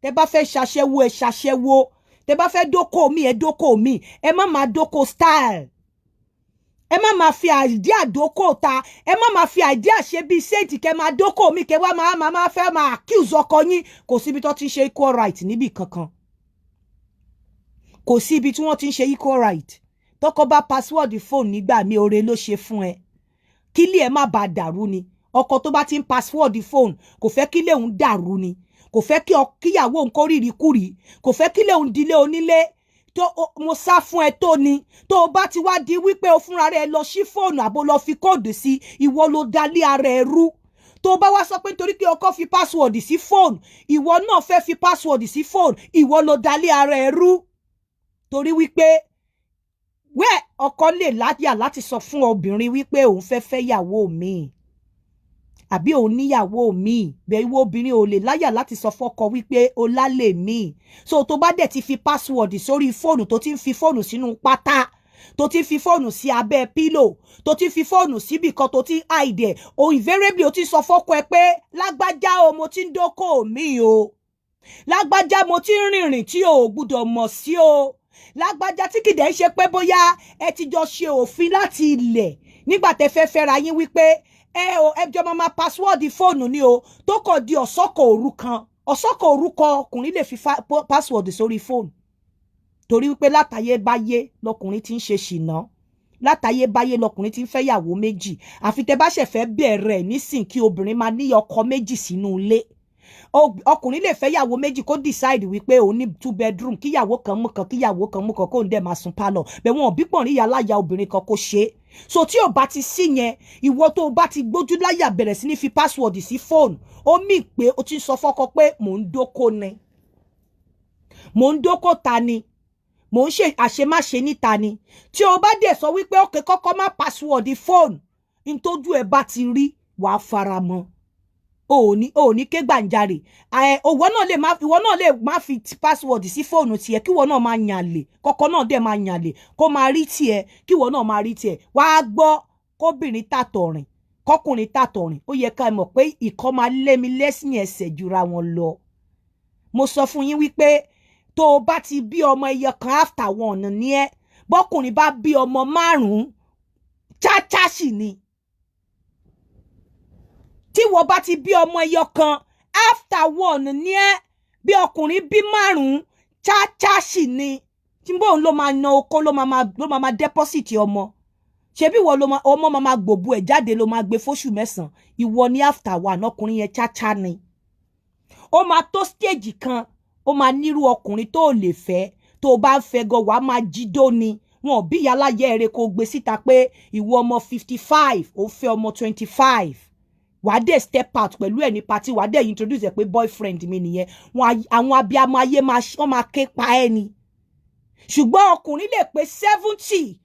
Speaker 1: Tẹ bá fẹ́ ṣaṣẹ́wó, ẹ ṣaṣẹ́wó. Tẹ bá fẹ́ dókò mi, ẹ dókò mi. Ẹ má máa dókò style, ẹ má máa fi idea dókò ta, ẹ má máa fi idea ṣe bíi saint, kẹ máa dókò mi, kẹ wá máa fẹ́ máa accuse ọkọ yín. Kò síbi tó ti ń ṣe equal right níbì kankan. Kò sí ibi tí wọ́n ti ń ṣe equal right. Tọkọ bá password phone nígbà mi, oore ló ṣe fún ẹ, kílé ẹ má bàa dàrú ni. Ọkọ tó bá ti ń password phone, kò fẹ́ kílé òun dàrú ni, kò fẹ́ kí kíyàwó òun kó rírì kúrì, kò fẹ́ kílé òun dilé onílé tó mo sá fún ẹ tó ni. Tó o bá ti wá di wípé o fúnra rẹ lọ sí fóònù àbó lọ fi code sí, ìwọ ló dalé ara ẹ rú. Tó o bá wá sọ pé nítorí pé ọkọ fi password sí fóònù, ìwọ náà fẹ́ fi password sí fóònù, ìwọ ló dalé ara ẹ rú. Torí wípé wẹ́ ọkọ lè láyà láti sọ fún obìnrin wípé òun fẹ́ fẹ́ yàwó míì àbí òun níyàwó míì bẹ́ẹ̀, ìwọ obìnrin ò lè láyà láti sọ fọ́kọ wípé o lálè míì. So tó bá dẹ̀ ti fi password sórí fóònù, tó ti ń fi fóònù sínú pátá, tó ti ń fi fóònù sí abẹ́ pillow, tó ti ń fi fóònù síbì kan, tó ti ń hide ẹ̀, o invariably o ti sọ fọ́kọ ẹ pé, "Lágbájá o, mo ti ń dókò mi o. Lágbájá, mo ti ń rìnrìn tí o ò gbúdọ̀ mọ̀ sí o. Lágbájá." Tí kìdẹ̀ ń ṣe pé bóyá ẹ ti jọ ṣe òfin láti ilẹ̀ nígbà tẹ́ fẹ́ fẹ́ra yín wípé ẹ o, ẹ jọ máa password fóònù ni o, tó kàn di ọ̀sọ́kọ̀ òru kan, ọ̀sọ́kọ̀ òru kan, ọkùnrin lè fi password sórí fóònù, torí wípé látayébáyé lọkùnrin ti ń ṣe ṣìnà, látayébáyé lọkùnrin ti ń fẹ́ yàwó méjì. Àfi tẹ́ bá ṣẹ̀fẹ̀ bẹ̀rẹ̀ nísìn kí obìnrin máa ní ọkọ méjì sínú ilé. Ọkùnrin lè fẹ́ yàwó méjì, kó decide wípé òun ní two bedroom, kíyàwó kan mú kan, kíyàwó kan mú kan, kóun dẹ̀ máa sùn pálọ̀ bẹ́ẹ̀. Wọn ò bí pọ̀n rí aláya obìnrin kan kó ṣe é. So tí ò bá ti sí yẹn, ìwọ tó o bá ti gbójú láyà bẹ̀rẹ̀ sí ní fi password sí fóònù, ó mì pé o ti ń sọ fọ́kọ pé mò ń dóko ni, mò ń dóko ta ni, mò ń ṣe àṣemáṣe níta ni. Tí o bá dẹ̀ sọ wípé òkè kọ́kọ́ má password fóònù, ntójú ẹ bá ti rí, wàá fara mọ́. O ò ní ké gbàǹjarè. Ẹ ìwọ náà lè má fi password sí fóònù tiẹ̀, kí ìwọ náà máa yàn lè, kọ́kọ́ náà dẹ̀ máa yàn lè, kó máa rí tiẹ̀, kí ìwọ náà máa rí tiẹ̀. Wàá gbọ́, kóbìnrin tàtọ̀ rìn, kọkùnrin tàtọ̀ rìn, ó yẹ ká mọ̀ pé ìkọ́ máa lé mi lẹ́sìn ẹsẹ̀ jura wọn lọ. Mo sọ fún yín wípé tó o bá ti bí ọmọ ẹyọ kan, after one ní ẹ. Bọ́kùnrin bá bí ọmọ márùn-ún, cháchá sì ni. Wọ́n bá ti bí ọmọ ẹyọ kan, after one ní ẹ. Bí ọkùnrin bí márùn-ún, cháchá sì ni. Tí bóun ló máa na oko, ló máa deposit ọmọ. Ṣebí ìwọ ló máa ọmọ máa gbòbu ẹ̀ jáde, ló máa gbé fóṣù 9. Ìwọ ní after one. Ọkùnrin yẹn, cháchá ni. Ó máa tó stage kan, ó máa nírú ọkùnrin tó lè fẹ́. Tó o bá ń fẹ́ gan, wàá máa jídó ni. Wọn ò bí ìyáláyé rẹ kó gbé síta pé ìwọ ọmọ 55, ó fẹ́ ọmọ 25, wàá dẹ̀ step out pẹ̀lú ẹ̀ ní party, wàá dẹ̀ introduce ẹ̀ pé boyfriend mi nìyẹn. Wọn àwọn abiyamọ ayé máa, wọ́n máa ké pa ẹ́ ni. Ṣùgbọ́n ọkùnrin lè pé 70,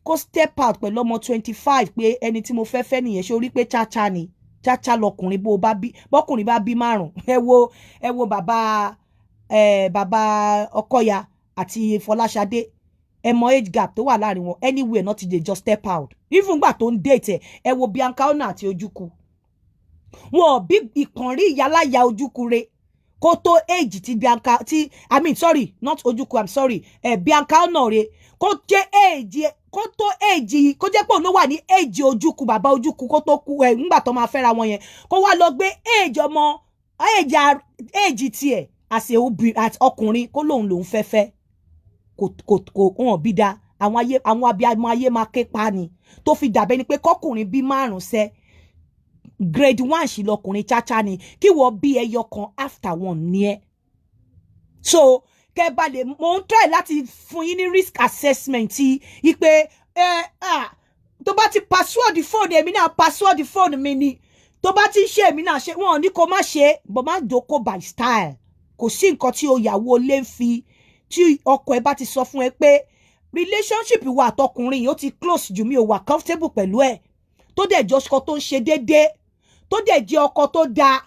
Speaker 1: kó step out pẹ̀lú ọmọ 25 pé ẹni tí mo fẹ́ fẹ́ nìyẹn. Ṣe orí pé cháchá ni? Cháchá lọkùnrin. Bó bá bí, bọ́kùnrin bá bí márùn, ẹ wo bàbá ẹ, bàbá Ọkọya àti Fọláṣadé. Ẹ mọ age gap tó wà láàrin wọn. Anywhere náà ti lè just step out, even gbà tó ń date ẹ. Ẹ wo Bianca Ona àti Ojukwu. Wọn ò bí ìkànrí ìyáláyà Ojukwu re kó tó age ti Bianca ti, I mean, sorry, not Ojukwu, I'm sorry, Bianca Ona re kó jẹ́ age, kó tó age, kó jẹ́ pé òun ló wà ní age Ojukwu, bàbá Ojukwu, kó tó kú ẹ. Ńgbà tó máa fẹ́ra wọn yẹn, kó wá lọ gbé age ọmọ age tiẹ̀ àti ọkùnrin, kó lóun lòún fẹ́ fẹ́, kò wọn bí da. Àwọn ayé, àwọn abiyamọ ayé máa ké pa ni. Tó fi dàbẹ́ ni pé kọkùnrin bí márùn sẹ́, grade one sì lọkùnrin, cháchá ni. Kí wọ́n bí ẹyọ kan, after one ní ẹ. So kẹ́ bá lè, mo ń try láti fún yín ní risk assessment ti ipe ẹ tó bá ti password fóònù èmi náà, password fóònù mi ni. Tó bá ti ń ṣe, èmi náà ṣe. Wọn ò ní kó má ṣe, but má dóko by style. Kò sí nǹkan tí òyàwó lé ń fi. Tí ọkọ ẹ bá ti sọ fún ẹ pé relationship wa àtọkùnrin yìí ó ti close jù, mí ò wà comfortable pẹ̀lú ẹ̀, tó dẹ̀ jẹ́ ọkọ tó ń ṣe déédéé, tó dẹ̀ jẹ́ ọkọ tó dáa,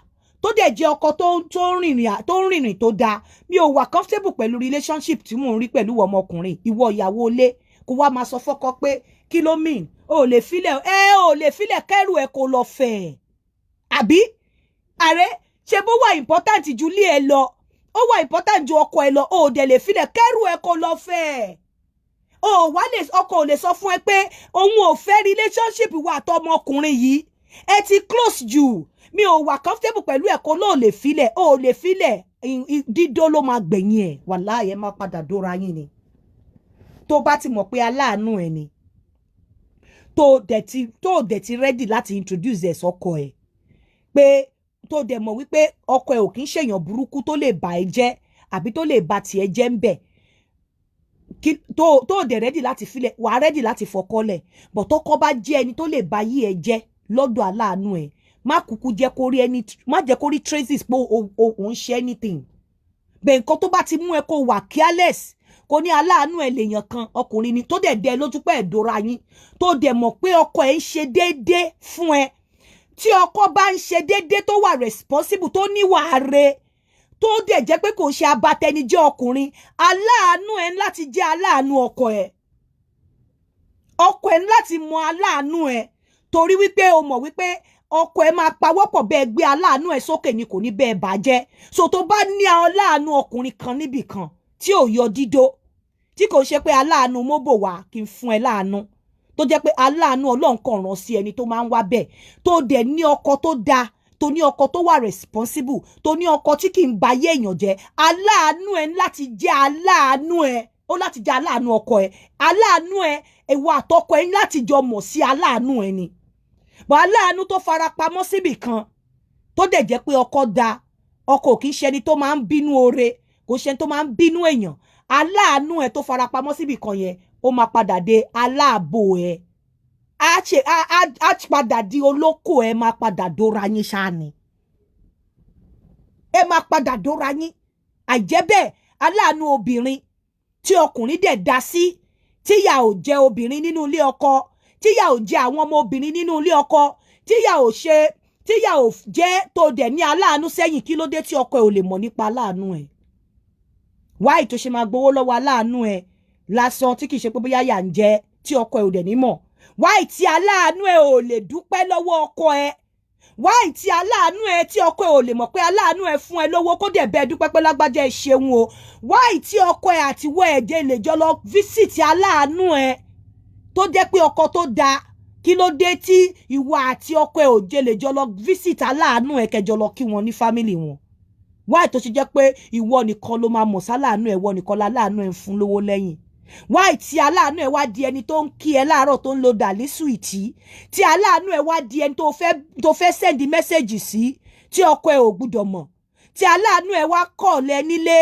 Speaker 1: tó dẹ̀ jẹ́ ọkọ tó ń rìnrìn tó dáa, mi ò wà comfortable pẹ̀lú relationship tí mò ń rí pẹ̀lú ọmọkùnrin, ìwọ ìyàwó ilé, kó wá máa sọ fọ́kọ pé kí ló mean? O ò lè filẹ̀ ẹ, ò lè filẹ̀ kẹ́rù ẹ kó lọ fẹ̀ ẹ́. Àbí ààrẹ ṣe bó wà important ju ilé ẹ lọ, ó wà important ju ọkọ ẹ lọ? O ò dẹ̀ lè filẹ̀ kẹ́rù ẹ kó lọ fẹ̀ ẹ́. O wá lè, ọkọ ò lè sọ fún ẹ pé òun ò fẹ́ relationship wa àtọmọkùnrin yìí, ẹ ti close jù, mi ò wà comfortable pẹ̀lú ẹ̀, kó lóò lè filẹ̀, o ò lè filẹ̀. Dídó ló máa gbẹ̀yìn ẹ̀. Wàláhì, ẹ máa padà dóra yín ni. Tó bá ti mọ̀ pé aláàánú ẹ ni, tó dẹ̀ ti ready láti introduce ẹ̀ sọ́kọ ẹ̀, pé tó dẹ̀ mọ̀ wípé ọkọ ẹ̀ ò kí ń ṣèyàn burúkú tó lè bà ẹ́ jẹ́ àbí tó lè bà tiẹ̀ jẹ́ ń bẹ̀, tó dẹ̀ ready láti filẹ̀, wàá ready láti fọkọ́lẹ̀. But tọkọ bá jẹ́ ẹni tó lè bà yí ẹ jẹ́ lọ́dọ̀ aláàánú ẹ̀, má kúkú jẹ́ kó rí ẹni, má jẹ́ kó rí traces pé o ń ṣe anything bẹ́ẹ̀. Nǹkan tó bá ti mú ẹ kó wà careless, kò ní aláàánú ẹ lèèyàn kan, ọkùnrin ni, tó dẹ̀ dẹ lójú pé ẹ̀dọ́ra yín, tó dẹ̀ mọ̀ pé ọkọ ẹ̀ ń ṣe déédéé fún ẹ. Tí ọkọ bá ń ṣe déédéé, tó wà responsible, tó níwà re, tó dẹ̀ jẹ́ pé kò ṣe abatẹnijẹ́ ọkùnrin, aláàánú ẹ ń láti jẹ́ aláàánú ọkọ ẹ. Ọkọ ẹ ń láti mọ aláàánú ẹ, torí wípé o mọ̀ wípé ọkọ ẹ máa pawọ́pọ̀ bẹ́ẹ̀ gbé aláàánú ẹ sókè ni, kò ní bẹ́ẹ̀ bàjẹ́. So tó bá ní aláàánú ọkùnrin kan níbì kan tí ò yọ dídó, tí kò ṣe pé aláàánú mọ́bò wá kí n fún ẹ láàánú, tó jẹ́ pé aláàánú Ọlọ́run kàn rán sí ẹni tó máa ń wá bẹ́ẹ̀, tó dẹ̀ ní ọkọ tó dáa, tó ní ọkọ tó wà responsible, tó ní ọkọ tí kì í ba ayé èèyàn jẹ́, aláàánú ẹ láti jẹ́ aláàánú ẹ, ó láti jẹ́ aláàánú ọkọ ẹ. Aláàánú ẹ, ìwọ àtọkọ ẹ láti jọ mọ̀ sí aláàánú ẹ ni. Bọ̀ aláàánú tó fara pamọ́ síbì kan, tó dẹ̀ jẹ́ pé ọkọ da, ọkọ ò kì í ṣe ẹni tó máa ń bínú oore, kò ṣe ẹni tó máa ń bínú èèyàn, aláàánú ẹ tó fara pamọ́ síbì kan yẹn, ó máa padà dé aláàbò ẹ, á ṣe á padà di olóko ẹ, máa padà dóra yín ṣáá ni. Ẹ máa padà dóra yín. Àìjẹ́ bẹ́ẹ̀, aláàánú obìnrin tí ọkùnrin dẹ̀ dá sí, tíyà ò jẹ obìnrin nínú ilé ọkọ, tíyà ò jẹ àwọn ọmọ obìnrin nínú ilé ọkọ, tíyà ò ṣe, tíyà ò jẹ́, tó dẹ̀ ní aláàánú sẹ́yìn, kí ló dé tí ọkọ ẹ̀ ò lè mọ̀ nípa aláàánú ẹ̀? Wáì tó ṣe máa gbowó lọ́wọ́ aláàánú ẹ̀ lásán, tí kì í ṣe pé bóyá yà ń jẹ, tí ọkọ ẹ̀ ò dẹ̀ ní mọ̀? Wáì tí aláàánú ẹ̀ ò lè dúpẹ́ lọ́wọ́ ọkọ ẹ̀? Wáì tí aláàánú ẹ, tí ọkọ ẹ ò lè mọ̀ pé aláàánú ẹ fún ẹ lówó, kó dẹ̀ bẹ́ẹ̀ dúpẹ́ pé lágbájá, ẹ ṣeun o? Wáì tí ọkọ ẹ àtiwọ́ ẹ̀ jẹ́ lè jọ lọ visit aláàánú ẹ, tó jẹ́ pé ọkọ tó dáa Kí ló dé tí ìwọ àti ọkọ ẹ ò jẹ lè jọ lọ visit aláàánú ẹ, kẹjọ lọ kí wọn ní family wọn? Why tó ṣe jẹ́ pé ìwọ nìkan ló máa mọ̀ sáláàánú ẹ, ìwọ nìkan láláàánú ẹ ń fún lówó lẹ́yìn? Why tí aláàánú ẹ wá di ẹni tó ń kí ẹ láàárọ̀, tó ń lo dàlí sweetie, tí aláàánú ẹ wá di ẹni tó fẹ́ send message sí, tí ọkọ ẹ ò gbúdọ̀ mọ̀, tí aláàánú ẹ wá call ẹ nílé,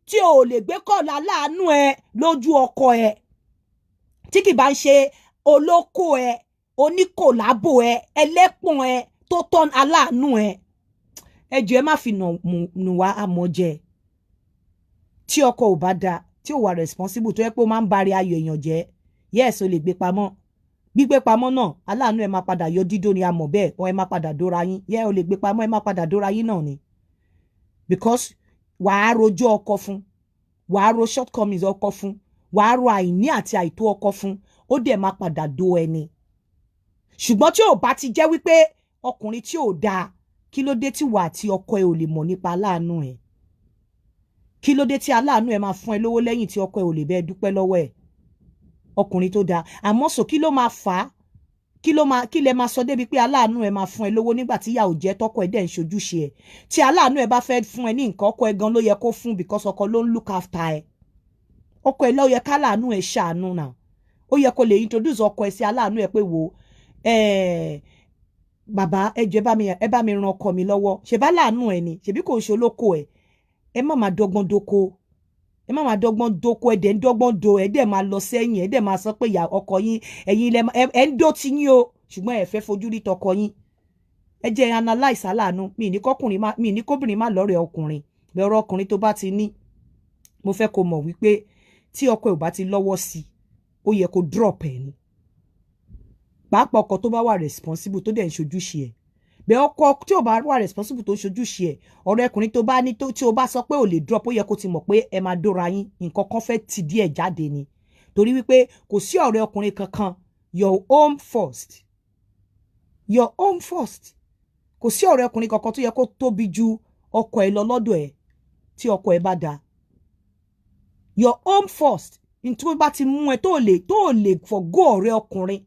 Speaker 1: tí o ò lè gbé call aláàánú ẹ lójú ọkọ ẹ, tí kì bá ń ṣe olóko ẹ, oníkòlábò ẹ, ẹlẹ́pọ̀n ẹ tó tọ́n aláàánú ẹ? Ẹ jọ̀ọ́, ẹ má fi nù wá àmọ́ jẹ. Tí ọkọ ò bá da, tí ò wà responsible, tó yẹ pé ó máa ń bari ayọ̀ èèyàn jẹ́, yes, o lè gbé pamọ́. Gbígbé pamọ́ náà, aláàánú ẹ máa padà yọ dídó ni, a mọ̀ bẹ́ẹ̀. Ọ ẹ máa padà dóra yín. Yẹ o lè gbé pamọ́, ẹ máa padà dóra yín náà ni, because wàá rojọ́ ọkọ fún, wàá ro shortcomings ọkọ fún, wàá ro àìní àti àìtó ọkọ fún, ó dẹ̀ máa padà dó ẹni. Ṣùgbọ́n tí ò bá ti jẹ́ wípé ọkùnrin tí ò dáa, kí ló dé tí wà àti ọkọ ẹ ò lè mọ̀ nípa aláàánú ẹ? Kí ló dé tí aláàánú ẹ máa fún ẹ lówó lẹ́yìn tí ọkọ ẹ ò lè bẹ́ẹ̀ dúpẹ́ lọ́wọ́ ẹ? Ọkùnrin tó dáa àmọ́ sọ, kí ló máa fà á? Kí ló máa, kí lẹ máa sọ débi pé aláàánú ẹ máa fún ẹ lówó nígbà tí ìyà ò jẹ́, tọkọ ẹ dẹ̀ ń ṣojúṣe ẹ? Tí aláàánú ẹ bá fẹ́ fún ẹ ní nǹkan, ọkọ ẹ gan ló yẹ kó fún, because ọkọ ló ń look after ẹ. Ọkọ ẹ ló yẹ káláàánú ẹ ṣàánú náà. Ó yẹ kó lè introduce ọkọ ẹ sí aláàánú ẹ pé, "Wò ẹ, bàbá, ẹ jọ̀ọ́, ẹ bá mi ran ọkọ mi lọ́wọ́." Ṣe bá láàánú ẹ ni, ṣebí kò ń ṣe olóko ẹ. Ẹ má máa dọ́gbọ́n dóko, ẹ má máa dọ́gbọ́n dóko. Ẹ dẹ̀ ń dọ́gbọ́n do, ẹ dẹ̀ máa lọ sẹ́yìn, ẹ dẹ̀ máa sọ pé ìyá ọkọ yín, ẹ̀yin lẹ ẹ ń dó ti yín o, ṣùgbọ́n ẹ fẹ́ fojú rí tọkọ yín. Ẹ jẹ́ analyse aláàánú. Mi ní kọkùnrin má, mi ní kóbìnrin má lọ́rẹ̀ẹ́ ọkùnrin lọ́rọ̀. Ọkùnrin tó bá ti ní, mo fẹ́ kó mọ̀ wípé tí ọkọ ẹ̀ ò bá ti lọ́wọ́ sí i, ó yẹ kó drop ẹ̀ ni, pàápàá ọkọ tó bá wà responsible, tó dẹ̀ ń ṣojúṣe ẹ̀ bẹ́ẹ̀. Ọkọ tí ò bá wà responsible, tó ń ṣojúṣe ẹ̀, ọ̀rọ̀ ẹkùnrin tó bá ní, tí o bá sọ pé ò lè drop, ó yẹ kó ti mọ̀ pé ẹ máa dóra yín, nǹkan kan fẹ́ ti díẹ̀ jáde ni, torí wípé kò sí ọ̀rẹ́ ọkùnrin kankan. Your home first, your home first. Kò sí ọ̀rẹ́ ọkùnrin kankan tó yẹ kó tóbi ju ọkọ ẹ lọ lọ́dọ̀ ẹ, tí ọkọ ẹ bá da. Your home first. Nítorí bá ti mú ẹ tó lè forgo ọ̀rẹ́ ọkùnrin,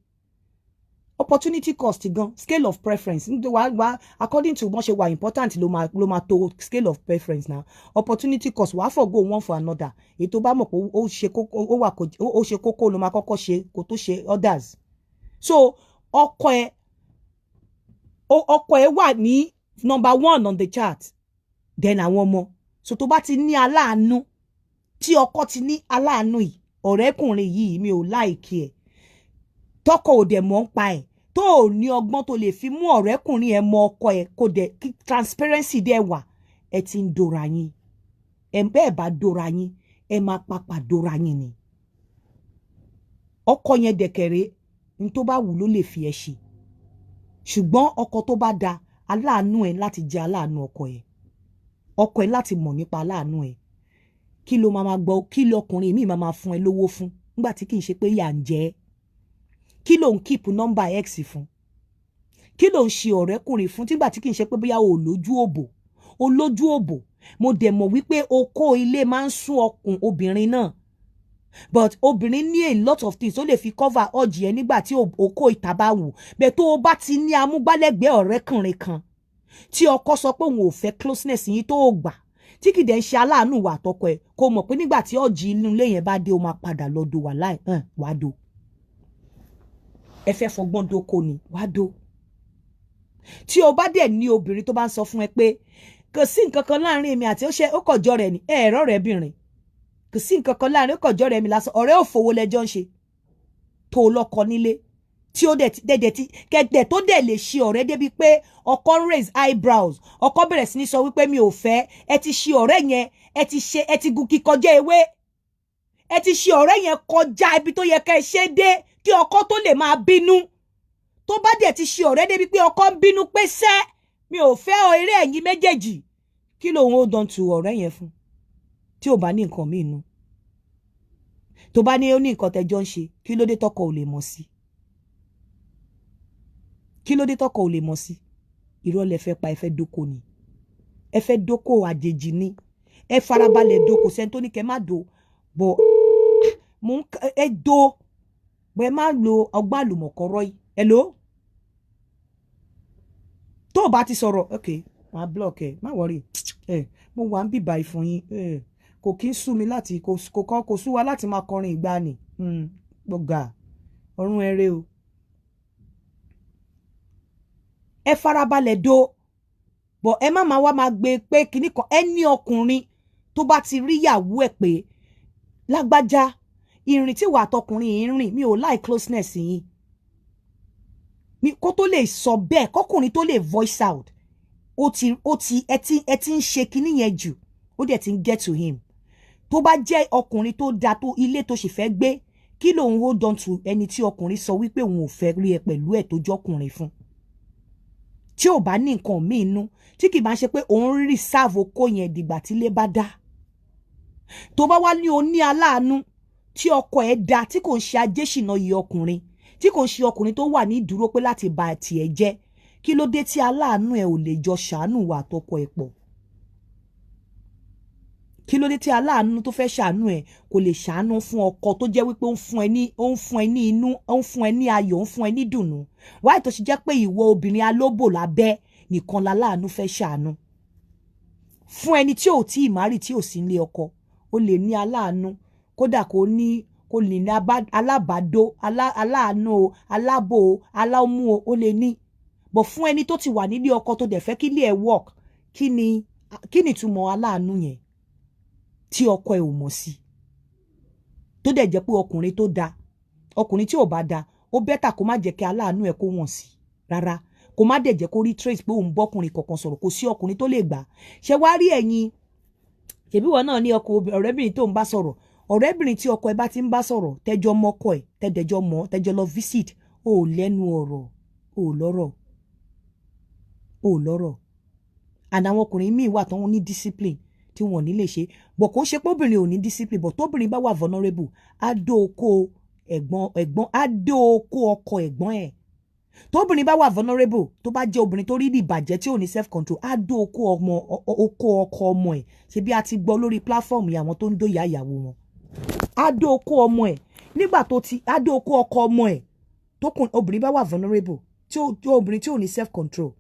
Speaker 1: opportunity cost gan, scale of preference wà wà according to bọ́n ṣe wà important, ló máa tó scale of preference now. Opportunity cost, wàá forgo one for another. Èyí tó bá mọ̀ pé ó ṣe kókó, ó wà, ó ṣe kókó, ló máa kọ́kọ́ ṣe kó tó ṣe others. So ọkọ ẹ wà ní number one on the chart, then àwọn ọmọ. So tó bá ti ní aláàánú, tí ọkọ ti ní aláàánú yìí, ọ̀rẹ́kùnrin yìí mi ò like ẹ̀, tọkọ ò dẹ̀ mọ̀ ń pa ẹ̀, tó ò ní ọgbọ́n tó lè fi mú ọ̀rẹ́kùnrin ẹ̀ mọ ọkọ ẹ̀, kò dẹ̀ kí transparency dẹ̀ wà, ẹ ti ń dora yín. Ẹ bẹ́ẹ̀ bá dora yín, ẹ máa papà dora yín ni. Ọkọ yẹn dẹ̀kẹ̀rẹ́ ní tó bá wù ló lè fi ẹ ṣe. Ṣùgbọ́n ọkọ tó bá da, aláàánú ẹ láti jẹ́ aláàánú ọkọ ẹ, ọkọ ẹ láti mọ̀ nípa aláàánú ẹ. Kí ló máa gbọ́? Kí lọkùnrin mi máa fún ẹ lówó fún nígbà tí kì í ṣe pé yà ń jẹ ẹ́? Kí ló ń keep nọ́mbà ex fún? Kí ló ń ṣe ọ̀rẹ́kùnrin fún tígbà tí kì í ṣe pé bóyá o lójú òbò? O lójú òbò. Mo dẹ̀ mọ̀ wípé okó ilé máa ń sún ọkùn obìnrin náà, but obìnrin ní a lot of things ó lè fi cover ọ̀jì ẹ nígbà tí okó ìta bá wù bẹ́ẹ̀. Tó o bá ti ní amúgbálẹ́gbẹ̀ẹ́ ọ̀rẹ́kùnrin kan, tí ọkọ sọ pé òun ò fẹ́ closeness yín, tó o gbà, tí kìdẹ̀ ń ṣe aláàánú wà tọkọ ẹ, kó mọ̀ pé nígbà tí ọ̀jì inú ilé yẹn bá dé, o máa padà lọ do wà láì hàn wá do. Ẹ fẹ́ fọgbọ́n dóko ni, wá do. Tí o bá dẹ̀ ní obìnrin tó bá ń sọ fún ẹ pé kò sí nǹkan kan láàrin èmi àti ó ṣe, ó kọjọ rẹ̀ ní ẹ̀rọ rẹ̀ bìnrin, kò sí nǹkan kan láàrin, ó kọjọ rẹ̀ mi lásán, ọ̀rẹ́ òfòwò lẹ́jọ́ ń ṣe, tó lọ́kọ nílé, tí ó dẹ̀ tí kẹ̀dẹ̀ tó dẹ̀ lè ṣe ọ̀rẹ́ débi pé ọkọ ń raise eyebrows, ọkọ bẹ̀rẹ̀ sí ní sọ wípé mi ò fẹ́ ẹ, ti ṣe ọ̀rẹ́ yẹn, ẹ ti ṣe, ẹ ti gun kíkọjá ewé, ẹ ti ṣe ọ̀rẹ́ yẹn kọjá ibi tó yẹ ká ẹ ṣe dé kí ọkọ tó lè máa bínú. Tó bá dẹ̀ ti ṣe ọ̀rẹ́ débi pé ọkọ ń bínú pé sẹ́ mi ò fẹ́ ọ, eré ẹ̀yin méjèèjì, kí lòun ó dán tu ọ̀rẹ́ yẹn fún tí ò bá ní nǹkan míì nú? Tó bá ní ó ní nǹkan tẹjọ́ ń ṣe, kí ló dé tọkọ ò lè mọ̀ sí? Kí ló dé tọkọ ò lè mọ̀ sí? Irọ́ lẹ fẹ́ pa. Ẹ fẹ́ dóko ni, ẹ fẹ́ dóko àjèjì ni. Ẹ farabalẹ̀ dóko sẹ́ni tó ní kẹ́ má do bọ̀. Mò ń ẹ do bọ̀, ẹ má lo ọgbọ́n àlùmọ̀kọ́rọ́ yìí. Hello, tó o bá ti sọ̀rọ̀, ok, màá block ẹ, má worry ẹ. Mo wà ń bìbà ìfún yín ẹ, kò kí ń sú mi láti kò kò kò sú wa láti máa kọrin ìgbàanì. Gbọ̀gà ọ̀run ẹrẹ o. Ẹ farabalẹ̀ do bọ̀, ẹ má máa wá máa gbé pé kinní kan. Ẹ ní ọkùnrin tó bá ti rí ìyàwó ẹ̀ pé lágbájá, ìrìn tí wàá tọkùnrin yìí ń rìn, mi ò like closeness yín mi. Kó tó lè sọ bẹ́ẹ̀, kọkùnrin tó lè voice out, ó ti ẹ ti ń ṣe kinní yẹn jù, ó dẹ̀ ti ń get to him. Tó bá jẹ́ ọkùnrin tó da tó ilé tó sì fẹ́ gbé, kí lòun hold on to ẹni tí ọkùnrin sọ wípé òun ò fẹ́ rí ẹ pẹ̀lú ẹ̀ tó jọ́kùnrin fún, tí ò bá ní nǹkan míì nú, tí kì bá ń ṣe pé òun rí sáàfù okó yẹn dìgbà tí ilé bá dá? Tó bá wá ní o ní aláàánú tí ọkọ ẹ̀ da, tí kò ń ṣe ajéṣìnà yìí, ọkùnrin tí kò ń ṣe ọkùnrin tó wà ní ìdúró pé láti bà tiẹ̀ jẹ́, kí ló dé tí aláàánú ẹ̀ ò lè jọ ṣàánú wà àtọkọ ẹ̀ pọ̀? Kí ló dé tí aláàánú tó fẹ́ ṣàánú ẹ̀ kò lè ṣàánú fún ọkọ tó jẹ́ wípé ó ń fún ẹ ní inú, ó ń fún ẹ ní ayọ̀, ó ń fún ẹ ní dùnnú? Wáyé tó ṣe jẹ́ pé ìwọ obìnrin alóbò lábẹ́ nìkan láláàánú fẹ́ ṣàánú fún? Ẹni tí ò tí ì marry, tí ò sí nílé ọkọ, ó lè ní aláàánú, kódà kó ní, kó lè ní alábàádó, aláàánú o, alábò o, alámú o, ó lè ní. But fún ẹni tó ti wà nílé ọkọ, tó dẹ̀ fẹ́ kí ilé ẹ̀ work, kí ni ìtumọ̀ aláàánú yẹn tí ọkọ ẹ̀ ò mọ̀ sí, tó dẹ̀ jẹ́ pé ọkùnrin tó da? Ọkùnrin tí ò bá da, ó better kó má jẹ́ kí aláàánú ẹ̀ kó wọ̀n sí rárá, kó má dẹ̀ jẹ́ kó rí trace pé òun bọ́kùnrin kankan sọ̀rọ̀. Kò sí ọkùnrin tó lè gbà. Ṣé wá rí ẹ̀yin, ṣèbí wọn náà ní ọkọ, ọ̀rẹ́bìnrin tó ń bá sọ̀rọ̀, ọ̀rẹ́bìnrin tí ọkọ ẹ bá ti ń bá sọ̀rọ̀, tẹ́jọ́ mọ́kọ ẹ̀, tẹ́dẹ̀jọ́ mọ́, tẹ́jọ́ lọ visit, ò lẹ́nu ọ̀rọ̀, ò lọ́rọ̀, ò lọ́rọ̀. And àwọn ọkùnrin míì wà tó ń ní discipline tí wọn ò ní lè ṣe bọ̀. Kò ṣe pé obìnrin ò ní discipline, but tóbìnrin bá wà vulnerable, á dó okó ẹ̀gbọ́n, á dó okó ọkọ ẹ̀gbọ́n ẹ̀. Tóbìnrin bá wà vulnerable, tó bá jẹ́ obìnrin tó rí ní ìbàjẹ́, tí ò ní self control, á dó okó ọmọ, okó ọkọ ọmọ ẹ̀. Ṣe bí a ti gbọ́ lórí platform yìí, àwọn tó ń dóyà ìyàwó wọn, á dó okó ọmọ ẹ̀ nígbà tó ti á dó okó ọkọ ọmọ ẹ̀. Tó kùn obìnrin bá wà vulnerable, tí obìnrin tí ò ní self control,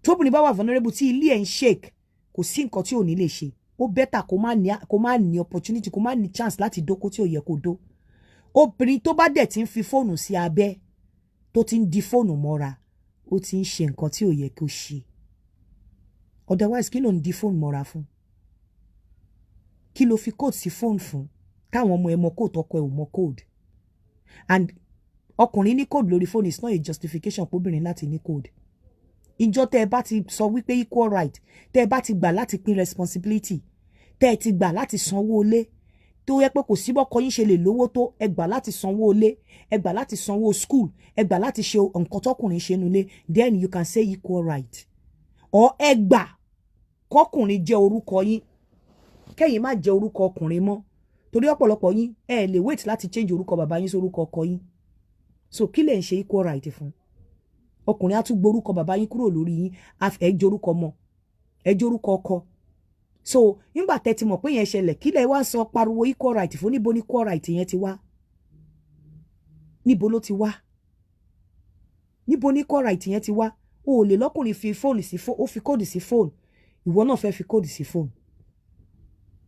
Speaker 1: tóbìnrin bá wà vulnerable, tí ilé ẹ̀ ń shake, kò sí nǹkan tí ò ní lè ṣe. Ó better kó má ní opportunity, kó má ní chance láti dóko tí ò yẹ kó dó. Obìnrin tó bá dẹ̀ ti ń fi fóònù sí abẹ́, tó ti ń di fóònù mọ́ra, ó ti ń ṣe nǹkan tí ò yẹ kó ṣe. Otherwise, kí ló ń di fóònù mọ́ra fún? Kí ló fi code sí fóònù fún, táwọn ọmọ ẹ mọ code, ọkọ ẹ ò mọ code? And ọkùnrin ní code lórí fóònù is not a justification pé láti ní code. Ìjọ tẹ́ ẹ bá ti sọ wípé equal right, tẹ́ ẹ bá ti gbà láti pín responsibility, tẹ́ ẹ ti gbà láti sanwó ilé, tó yẹ pé kò sí bọ́kọ yín ṣe lè lówó tó, ẹ gbà láti sanwó ilé, ẹ gbà láti sanwó school, ẹ gbà láti ṣe nǹkan tọkùnrin ṣe nulẹ̀, then you can say equal right. Or ẹ gbà kọkùnrin jẹ́ orúkọ yín, kẹ́yìn má jẹ́ orúkọ ọkùnrin mọ́, torí ọ̀pọ̀lọpọ̀ yín, ẹ lè wait láti change orúkọ bàbá yín sórúkọ ọkọ yín. So kí lè ń ṣe equal right fún? Ọkùnrin á tún gborúkọ bàbá yín kúrò lórí yín, ẹ jórúkọ mọ́, ẹ jórúkọ ọkọ. So nígbà tẹ́ ti mọ̀ pé yẹn ṣẹlẹ̀, kí lẹ wá sọ pariwo equal right fún? Níbo ni equal right yẹn ti wá? Níbo ló ti wá? Níbo ni equal right yẹn ti wá? O ò lè lọ́kùnrin fi fóònù sí, ó fi code sí fóònù, ìwọ náà fẹ́ fi code sí fóònù.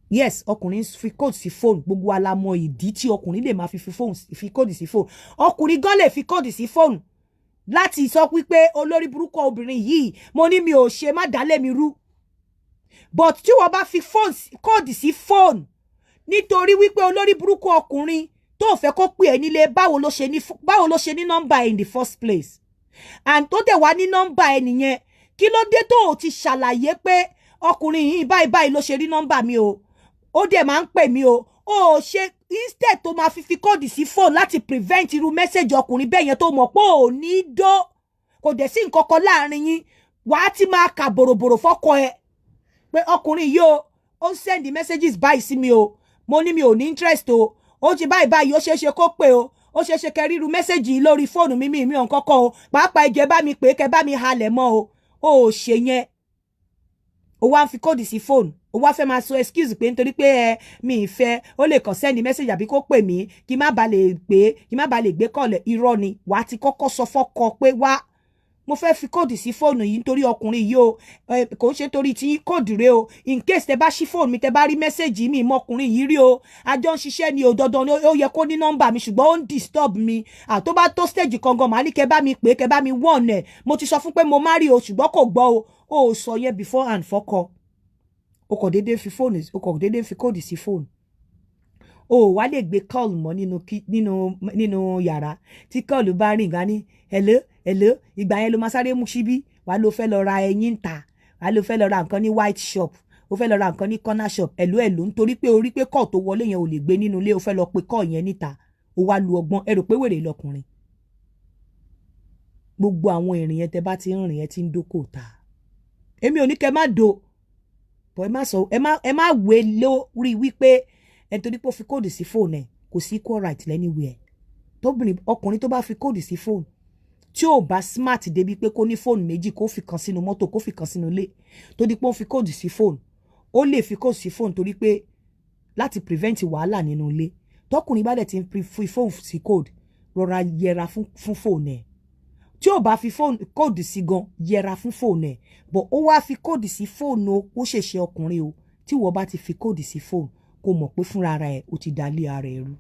Speaker 1: Yes, ọkùnrin fi code sí fóònù, gbogbo wa la mọ ìdí tí ọkùnrin lè máa fi fóònù, fi code sí fóònù. Ọkùnrin gan lè fi code sí fóònù láti sọ wípé olórí burúkú obìnrin yìí, mo ní mi ò ṣe, má dálé mi rú. But tí wọ́n bá fi code sí fóònù nítorí wípé olórí burúkú ọkùnrin tó fẹ́ kó pè ẹ́ nílé, báwo ló ṣe ní nọ́mbà ẹ̀ in the first place? And tó dẹ̀ wá ní nọ́mbà ẹ̀ nìyẹn, kí ló dé tó o ti ṣàlàyé pé ọkùnrin yìí, báyìí báyìí ló ṣe rí nọ́mbà mi o, ó dẹ̀ máa ń pè mí o? Ó ṣe instead tó máa fi code sí fóònù láti prevent irú message ọkùnrin bẹ́ẹ̀ yẹn, tó mọ̀ pé ò ní dó, kò dẹ̀ sí nǹkan kan láàrin yín, wàá ti máa kà bòròbòrò fọ́kọ ẹ pé ọkùnrin yìí o, ó ń send messages báyìí sí mi o, mo ní mi ò ní interest o, ó ti báyìí báyìí, ó ṣeé ṣe kó pè o, ó ṣeé ṣe kẹ́ ríru message yìí lórí fóònù mi, mi ò kọ́kọ́ o, pàápàá ẹjọ́ ẹ bá mi pè é, kẹ́ bá mi halẹ̀ mọ́ o. Ó ṣe yẹn, ó wá ń fi code sí fóònù.
Speaker 6: Ó wá fẹ́ máa sọ excuse pé nítorí pé ẹ mi ì fẹ́, ó lè kàn send message àbí kó pè mí, kí má ba lè gbé, kí má ba lè gbé call ẹ̀. Irọ́ ni. Wàá ti kọ́kọ́ sọ fọ́kọ pé, "Wá, mo fẹ́ fi code sí fóònù yìí nítorí ọkùnrin yìí o. Kò ń ṣe torí tí code rẹ o. In case tẹ bá ṣí fóònù mi, tẹ bá rí message mi, ìmọ̀kùnrin yìí rí o, àjọ ń ṣiṣẹ́ ni o. Dandan ni ó yẹ kó ní nọ́mbà mi, ṣùgbọ́n ó ń disturb mi. Àtó bá tó stage kan gan, màá ní kẹ bá mi pè é, kẹ bá mi wọ̀n ẹ̀. Mo ti sọ fún pé mo má rí o, ṣùgbọ́n kò gbọ́ o." Ó sọ yẹn beforehand fọ́kọ. O kò déédéé fi fóònù, o kò déédéé fi code sí fóònù, o wá lè gbé call mọ́ nínú yàrá. Tí call bá rìn gan ní, "Hello, hello," ìgbà yẹn ló máa sáré mú síbí. Wàá ló fẹ́ lọ ra ẹyin ta, wàá ló fẹ́ lọ ra nǹkan ní white shop, o fẹ́ lọ ra nǹkan ní corner shop. "Hello, hello," nítorí pé o rí pé call tó wọlé yẹn ò lè gbé nínú ilé, o fẹ́ lọ pe call yẹn níta. O wá lu ọgbọ́n. Ẹ rò pé wèrè lọkùnrin. Gbogbo àwọn ìrìn yẹn, tẹ bá ti ń rìn yẹn, ti ń dókò ta. Èmi ò ní kẹ́ má do bọ̀, ẹ má sọ, ẹ má wé lórí wípé ẹ torí pé ó fi code sí fóònù ẹ. Kò sí equal right anywhere. Tóbìnrin, ọkùnrin tó bá fi code sí fóònù, tí ò bá smart débi pé kó ní fóònù méjì, kó fi kan sínú mọ́tò, kó fi kan sínú ilé, tó di pé ó fi code sí fóònù, ó lè fi code sí fóònù torí pé láti prevent wàhálà nínú ilé. Tọkùnrin bá dẹ̀ ti fi fóònù sí code, rọra yẹra fún fóònù ẹ̀. Tí ò bá fi fóònù code sí gan, yẹra fún fóònù ẹ̀. But ó wá fi code sí fóònù o, ó ṣèṣe ọkùnrin o. Tí wọ́n bá ti fi code sí fóònù, kó mọ̀ pé fúnra ara ẹ̀, ó ti dalé ara ẹ̀ rú,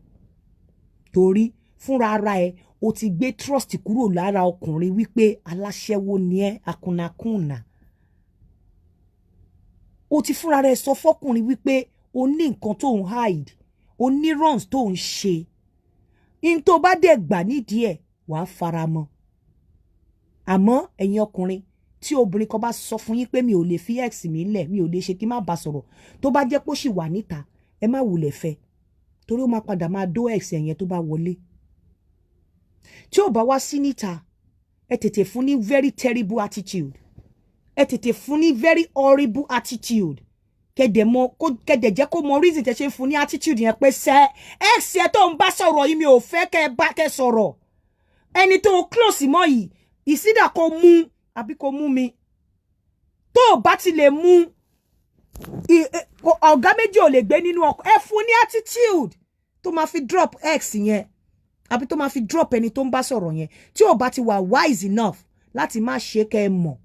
Speaker 6: torí fúnra ara ẹ̀, ó ti gbé trust kúrò lára ọkùnrin wípé aláṣẹ́wó ni ẹ́, akúnakúnà. Ó ti fúnra rẹ̀ sọ fọ́kùnrin wípé o ní nǹkan tó ń hide, o ní runs tó ń ṣe. In tó bá dẹ̀ gbà nídìí ẹ̀, wàá fara mọ́. Àmọ́ ẹ̀yin ọkùnrin, tí obìnrin kan bá sọ fún yín pé, "Mi ò lè fi ex mi lẹ̀, mi ò lè ṣe kí n má bá sọ̀rọ̀," tó bá jẹ́ pé ó sì wà níta, ẹ má wulẹ̀ fẹ́, torí ó máa padà máa dó ex ẹ̀yẹn tó bá wọlé. Tí ò bá wá sí níta, ẹ tètè fún ní very terrible attitude, ẹ tètè fún ní very horrible attitude. Kẹdẹ mọ kó kẹdẹ jẹ́ kó mọ reason tẹ ṣe ń fún ní attitude yẹn, pé sẹ ex ẹ tó ń bá sọ̀rọ̀ yìí, mi ò fẹ́ kẹ́ ẹ bá kẹ́ sọ̀rọ̀. Ẹni tó close mọ́ yìí, ìsídà kó mú àbí kó mú mi. Tó o bá ti lè mú, ọ̀gá méjì ò lè gbé nínú ọkọ̀. Ẹ fún ní attitude tó máa fi drop ex yẹn àbí tó máa fi drop ẹni tó ń bá sọ̀rọ̀ yẹn. Tí ò bá ti wà wise enough láti má ṣe, kẹ́ ẹ mọ̀.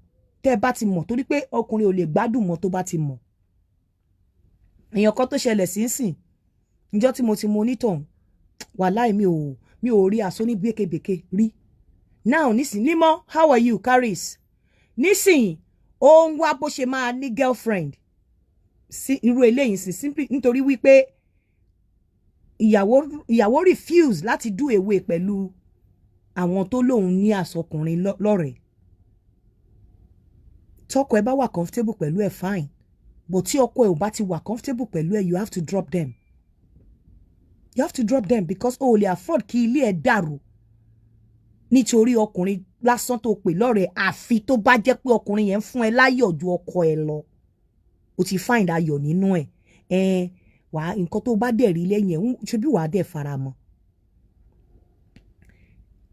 Speaker 6: Tẹ́ ẹ bá ti mọ̀, torí pé ọkùnrin ò lè gbádùn mọ́ tó bá ti mọ̀. Èèyàn kan tó ṣẹlẹ̀ sínsìn, níjọ́ tí mo ti mọ onítọ̀hún, wàláì, mi ò rí aṣọ ní békebèke rí. Now nísìn, nímọ̀, how are you, Caris? Nísìn, ó ń wá bó ṣe máa ní girlfriend sí irú eléyìí sí, simply nítorí wípé ìyàwó refuse láti do away pẹ̀lú àwọn tó lóun ní àsọkùnrin lọ́rẹ̀ẹ́. Tọkọ ẹ bá wà comfortable pẹ̀lú ẹ, fine, but tí ọkọ ẹ ò bá ti wà comfortable pẹ̀lú ẹ, you have to drop them. You have to drop them, because o ò lè afford kí ilé ẹ dàrú nítorí ọkùnrin lásán tó pè lọ́rẹ̀ẹ́. Àfi tó bá jẹ́ pé ọkùnrin yẹn ń fún ẹ láyọ̀ ju ọkọ ẹ lọ, o ti find ayọ̀ nínú ẹ̀. Ẹ wàá nǹkan tó bá dẹ̀ rí lẹ́yìn ẹ̀, ṣebí wàá dẹ̀ fara mọ́.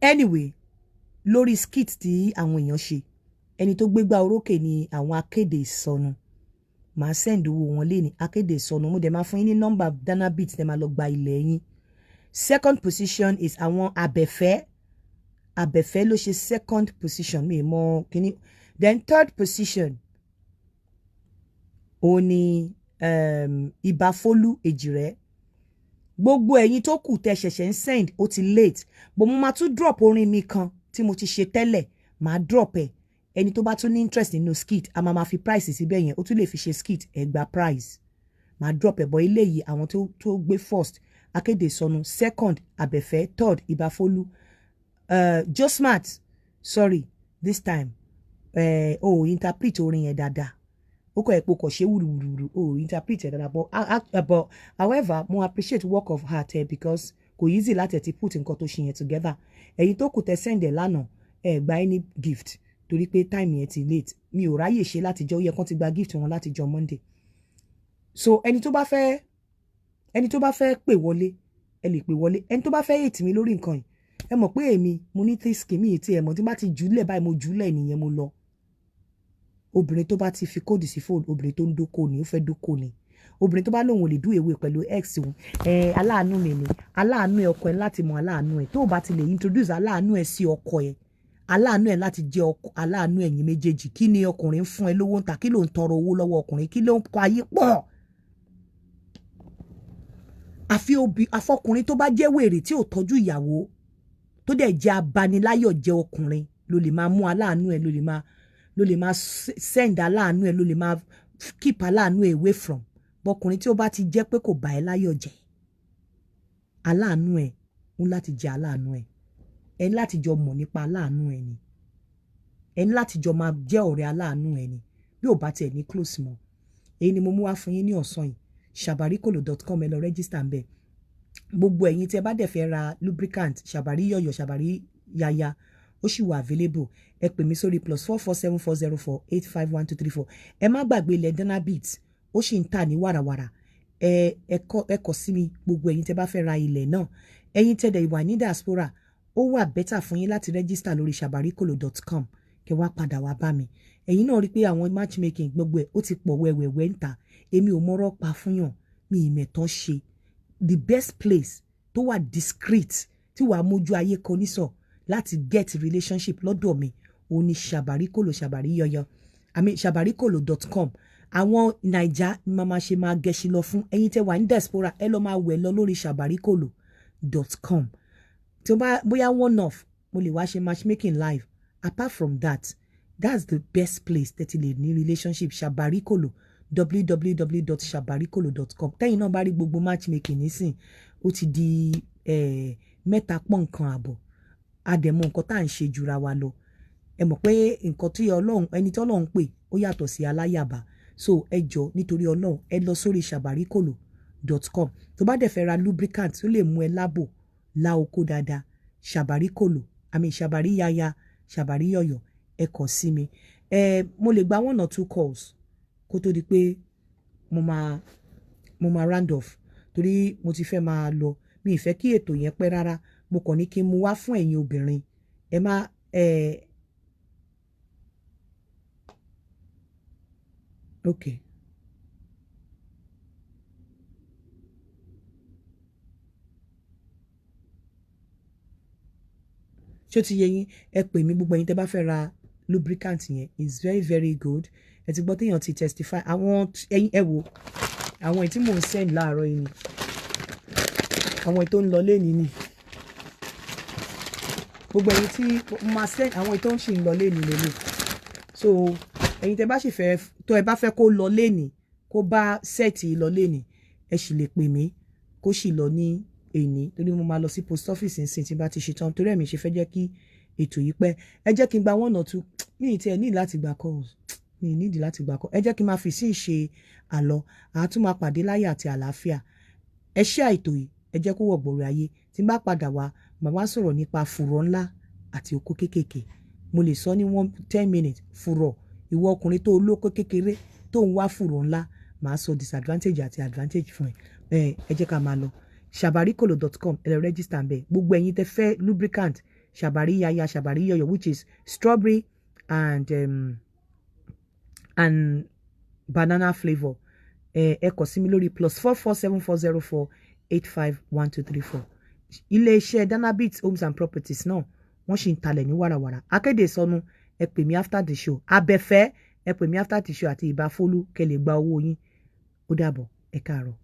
Speaker 6: Anyway, lórí skit tí àwọn èèyàn ṣe, ẹni tó gbégbá orókè ni àwọn Akéde Ìsọnù. Màá send owó wọn lé ní Akéde Ìsọnù. Mo dẹ̀ máa fún yín ní nọ́mbà Danabit tẹ́ máa lọ gba ilẹ̀ yín. Second position is àwọn Abẹ́fẹ́. Abẹ́fẹ́ ló ṣe second position, mi mọ kíní. Then third position, òun ni Ìbáfólú Èjìrẹ́. Gbogbo ẹ̀yin tó kù tẹ́ ṣẹ̀ṣẹ̀ ń send, ó ti late, but mo máa tún drop orin mi kan tí mo ti ṣe tẹ́lẹ̀. Màá drop ẹ̀. Ẹni tó bá tún ní interest nínú skit, a máa ma fi price síbẹ̀ yẹn, ó tún lè fi ṣe skit, ẹ gba price. Màá drop ẹ̀ bọ́ eléyìí. Àwọn tó gbé first, Akéde Sọnù; second, Abẹ́fẹ́; third, Ìbáfólú. Josmat, sorry, this time o oh, interpret orin yẹn dáadáa. Ó kọ́ ẹ̀ pé o kò ṣe wùrùwùrù, o oh, interpret ẹ̀ dáadáa. But however, mo appreciate work of heart ẹ, because kò easy láti ẹ̀ ti put nǹkan tó ṣe yẹn together. Ẹ̀yin tó kù tẹ send ẹ̀ lánàá, ẹ gba any gift torí pé time yẹn ti late. Mi ò ráyè ṣe látijọ́. Ó yẹ kán ti gba gift wọn látijọ́ Monday. So ẹni tó bá fẹ́ pè wọlé, ẹ lè pè wọlé. Ẹni tó bá fẹ́ hate mi lórí nǹkan yìí, ẹ mọ̀ pé èmi mo ní thick skin. Mi ì tí ẹ mọ̀ tí bá ti jùlẹ̀ báyìí, mo jùlẹ̀ nìyẹn, mo lọ. Obìnrin tó bá ti fi code sí fóònù, obìnrin tó ń dóko ni, ó fẹ́ dóko ni. Obìnrin tó bá lóun ò lè do away pẹ̀lú ex òun, ẹ aláàánú mi ni, aláàánú ẹ, ọkọ ẹ láti mọ aláàánú ẹ. Tó o bá ti lè introduce aláàánú ẹ sí ọkọ ẹ, aláàánú ẹ láti jẹ́ ọkọ aláàánú ẹ̀yin méjèèjì. Kí ni ọkùnrin ń fún ẹ lówó ń ta? Kí ló ń tọrọ owó lọ́wọ́ ọkùnrin? Kí ló ń kọ ayé pọ̀? Àfi obì afọkùnrin tó bá jẹ́ wèrè tí ò tọ́jú ìyàwó, tó dẹ̀ jẹ́ abaniláyọ̀ jẹ́ ọkùnrin, ló lè máa mú aláàánú ẹ, ló lè máa send aláàánú ẹ, ló lè máa keep aláàánú ẹ away from. Bọkùnrin tí ó bá ti jẹ́ pé kò bá ẹ láyọ̀ jẹ́, aláàánú ẹ ń láti jẹ́ aláàánú ẹ, ẹ ní láti jọ mọ̀ nípa aláàánú ẹ ni, ẹ ní láti jọ máa jẹ́ ọ̀rẹ́ aláàánú ẹ ni, bí ò bá tiẹ̀ ní close mọ́. Èyí ni mo mú wá fún yín ní ọ̀sán yìí. Sabarikolo.com, ẹ lọ register ń bẹ̀. Gbogbo ẹ̀yin tí ẹ bá dẹ̀ fẹ́ ra lubricant Ṣàbàrí yọ̀yọ̀, Ṣàbàrí yaya, ó sì wà available. Ẹ pè mí sórí +44 7404 851234. Ẹ má gbàgbé ilẹ̀ Danabit, ó sì ń tà ní wàràwàrà. Ẹ kọ sí mi, gbogbo ẹ̀yin tí ẹ bá fẹ́ ra ilẹ̀ náà. Ẹ̀yin tẹ́ dẹ̀ wà ní diaspora, ó wà better fún yín láti register lórí sabarikolo.com, kẹ́ wá padà wá bá mi. Ẹ̀yin náà rí i pé àwọn matchmaking gbogbo ẹ̀ ó ti pọ̀ wẹ́wẹ́wẹ́ ń ta. Èmi ò mọ̀rọ̀ pa fúnyàn mi ìmẹ̀tàn ṣe. The best place tó wà discreet, tí wàá mójú ayé kan nísọ̀ láti get relationship lọ́dọ̀ mi, òun ni Sabarikolo, Ṣàbàrí yọyọ, I mean sabarikolo.com. Àwọn Naija ni màá ṣe máa gẹṣin lọ fún. Ẹ̀yin tẹ́ wà ní diaspora, ẹ lọ máa wẹ̀ lọ lórí sabarikolo.com. Tí ó bá bóyá one off, mo lè wá ṣe matchmaking live. Apart from that, that's the best place tẹ́tí lè ní relationship, Sabarikolo, www.sabarikolo.com. Tẹ́yìn náà bá rí gbogbo matchmaking nísìn, ó ti di mẹ́ta pọ̀ nǹkan àbọ̀. Àdẹ̀mọ̀ nǹkan tá à ń ṣe jura wa lọ. Ẹ mọ̀ pé nǹkan tí Ọlọ́run, ẹni tí Ọlọ́run pè, ó yàtọ̀ sí aláyàbá. So ẹ jọ, nítorí Ọlọ́run, ẹ lọ sórí sabarikolo.com. Tó bá dẹ̀ fẹ́ ra lubricant tó lè mú ẹ lábò lá oko dáadáa, Sabarikolo, àmì Ṣàbàrí yaya, Ṣàbàrí yọ̀yọ̀, ẹ kàn sí mi. Ẹ mo lè gba one or two calls kó tó di pé mo máa round off, torí mo ti fẹ́ máa lọ. Mi ì fẹ́ kí ètò yẹn pẹ́ rárá. Mo kàn ní kí n mú wá fún ẹ̀yin obìnrin. Ẹ má ẹ ok. Ṣé ó ti yé yín? Ẹ pè mí, gbogbo ẹ̀yin tẹ́ bá fẹ́ ra lubricant yẹn, is very very good. Ẹ ti gbọ́ téèyàn ti testify. Àwọn ẹ̀yin, ẹ wo àwọn èyí tí mò ń send láàárọ̀ yìí ni àwọn èyí tó ń lọ lénìí ni. Gbogbo ẹ̀yin tí mo máa send, àwọn èyí tó ń ṣì ń lọ lénìí lélẹ̀. So ẹ̀yin tẹ́ bá sì fẹ́, tó ẹ bá fẹ́ kó lọ lénìí, kó bá set lọ lénìí, ẹ sì lè pè mí kó sì lọ ní èní, torí mo máa lọ sí post office nsìn tí bá ti ṣe tán. Torí ẹ̀mí ṣe fẹ́ jẹ́ kí ètò yìí pẹ́. Ẹ jẹ́ kí n gba one or two. Mi ì tiẹ̀ ní láti gba calls, mi ì nídìí láti gba call. Ẹ jẹ́ kí n máa fi sí ìṣe àlọ́. Àá tún máa pàdé láyọ̀ àti àlàáfíà. Ẹ ṣe àìtò yìí, ẹ jẹ́ kó wọ̀ gbòòrò ayé. Tí n bá padà wá, màá wá sọ̀rọ̀ nípa fùrọ̀ ńlá àti okó kéékèèké. Mo lè sọ ní one ten minutes. Fùrọ̀, ìwọ ọkùnrin tó olóko kékeré tó ń wá fùrọ̀ ńlá, màá sọ disadvantage àti advantage fún ẹ. Ẹ jẹ́ ká máa lọ. Sabarikolo.com, ẹ lọ register ń bẹ̀. Gbogbo ẹ̀yin tẹ́ fẹ́ lubricant Ṣàbàrí yaya, Ṣàbàrí yọyọ, which is strawberry and banana flavour, ẹ kàn sí mi lórí +44 7404 851234. Iléeṣẹ́ Danabit Homes and Properties náà, wọ́n sì ń talẹ̀ ní wàràwàrà. Akéde sọnù, ẹ pè mí after the show. Abẹ́fẹ́, ẹ pè mí after the show, àti ìbáfólú, kẹ́ lè gba owó yín. Ó dàbọ̀, ẹ káàárọ̀.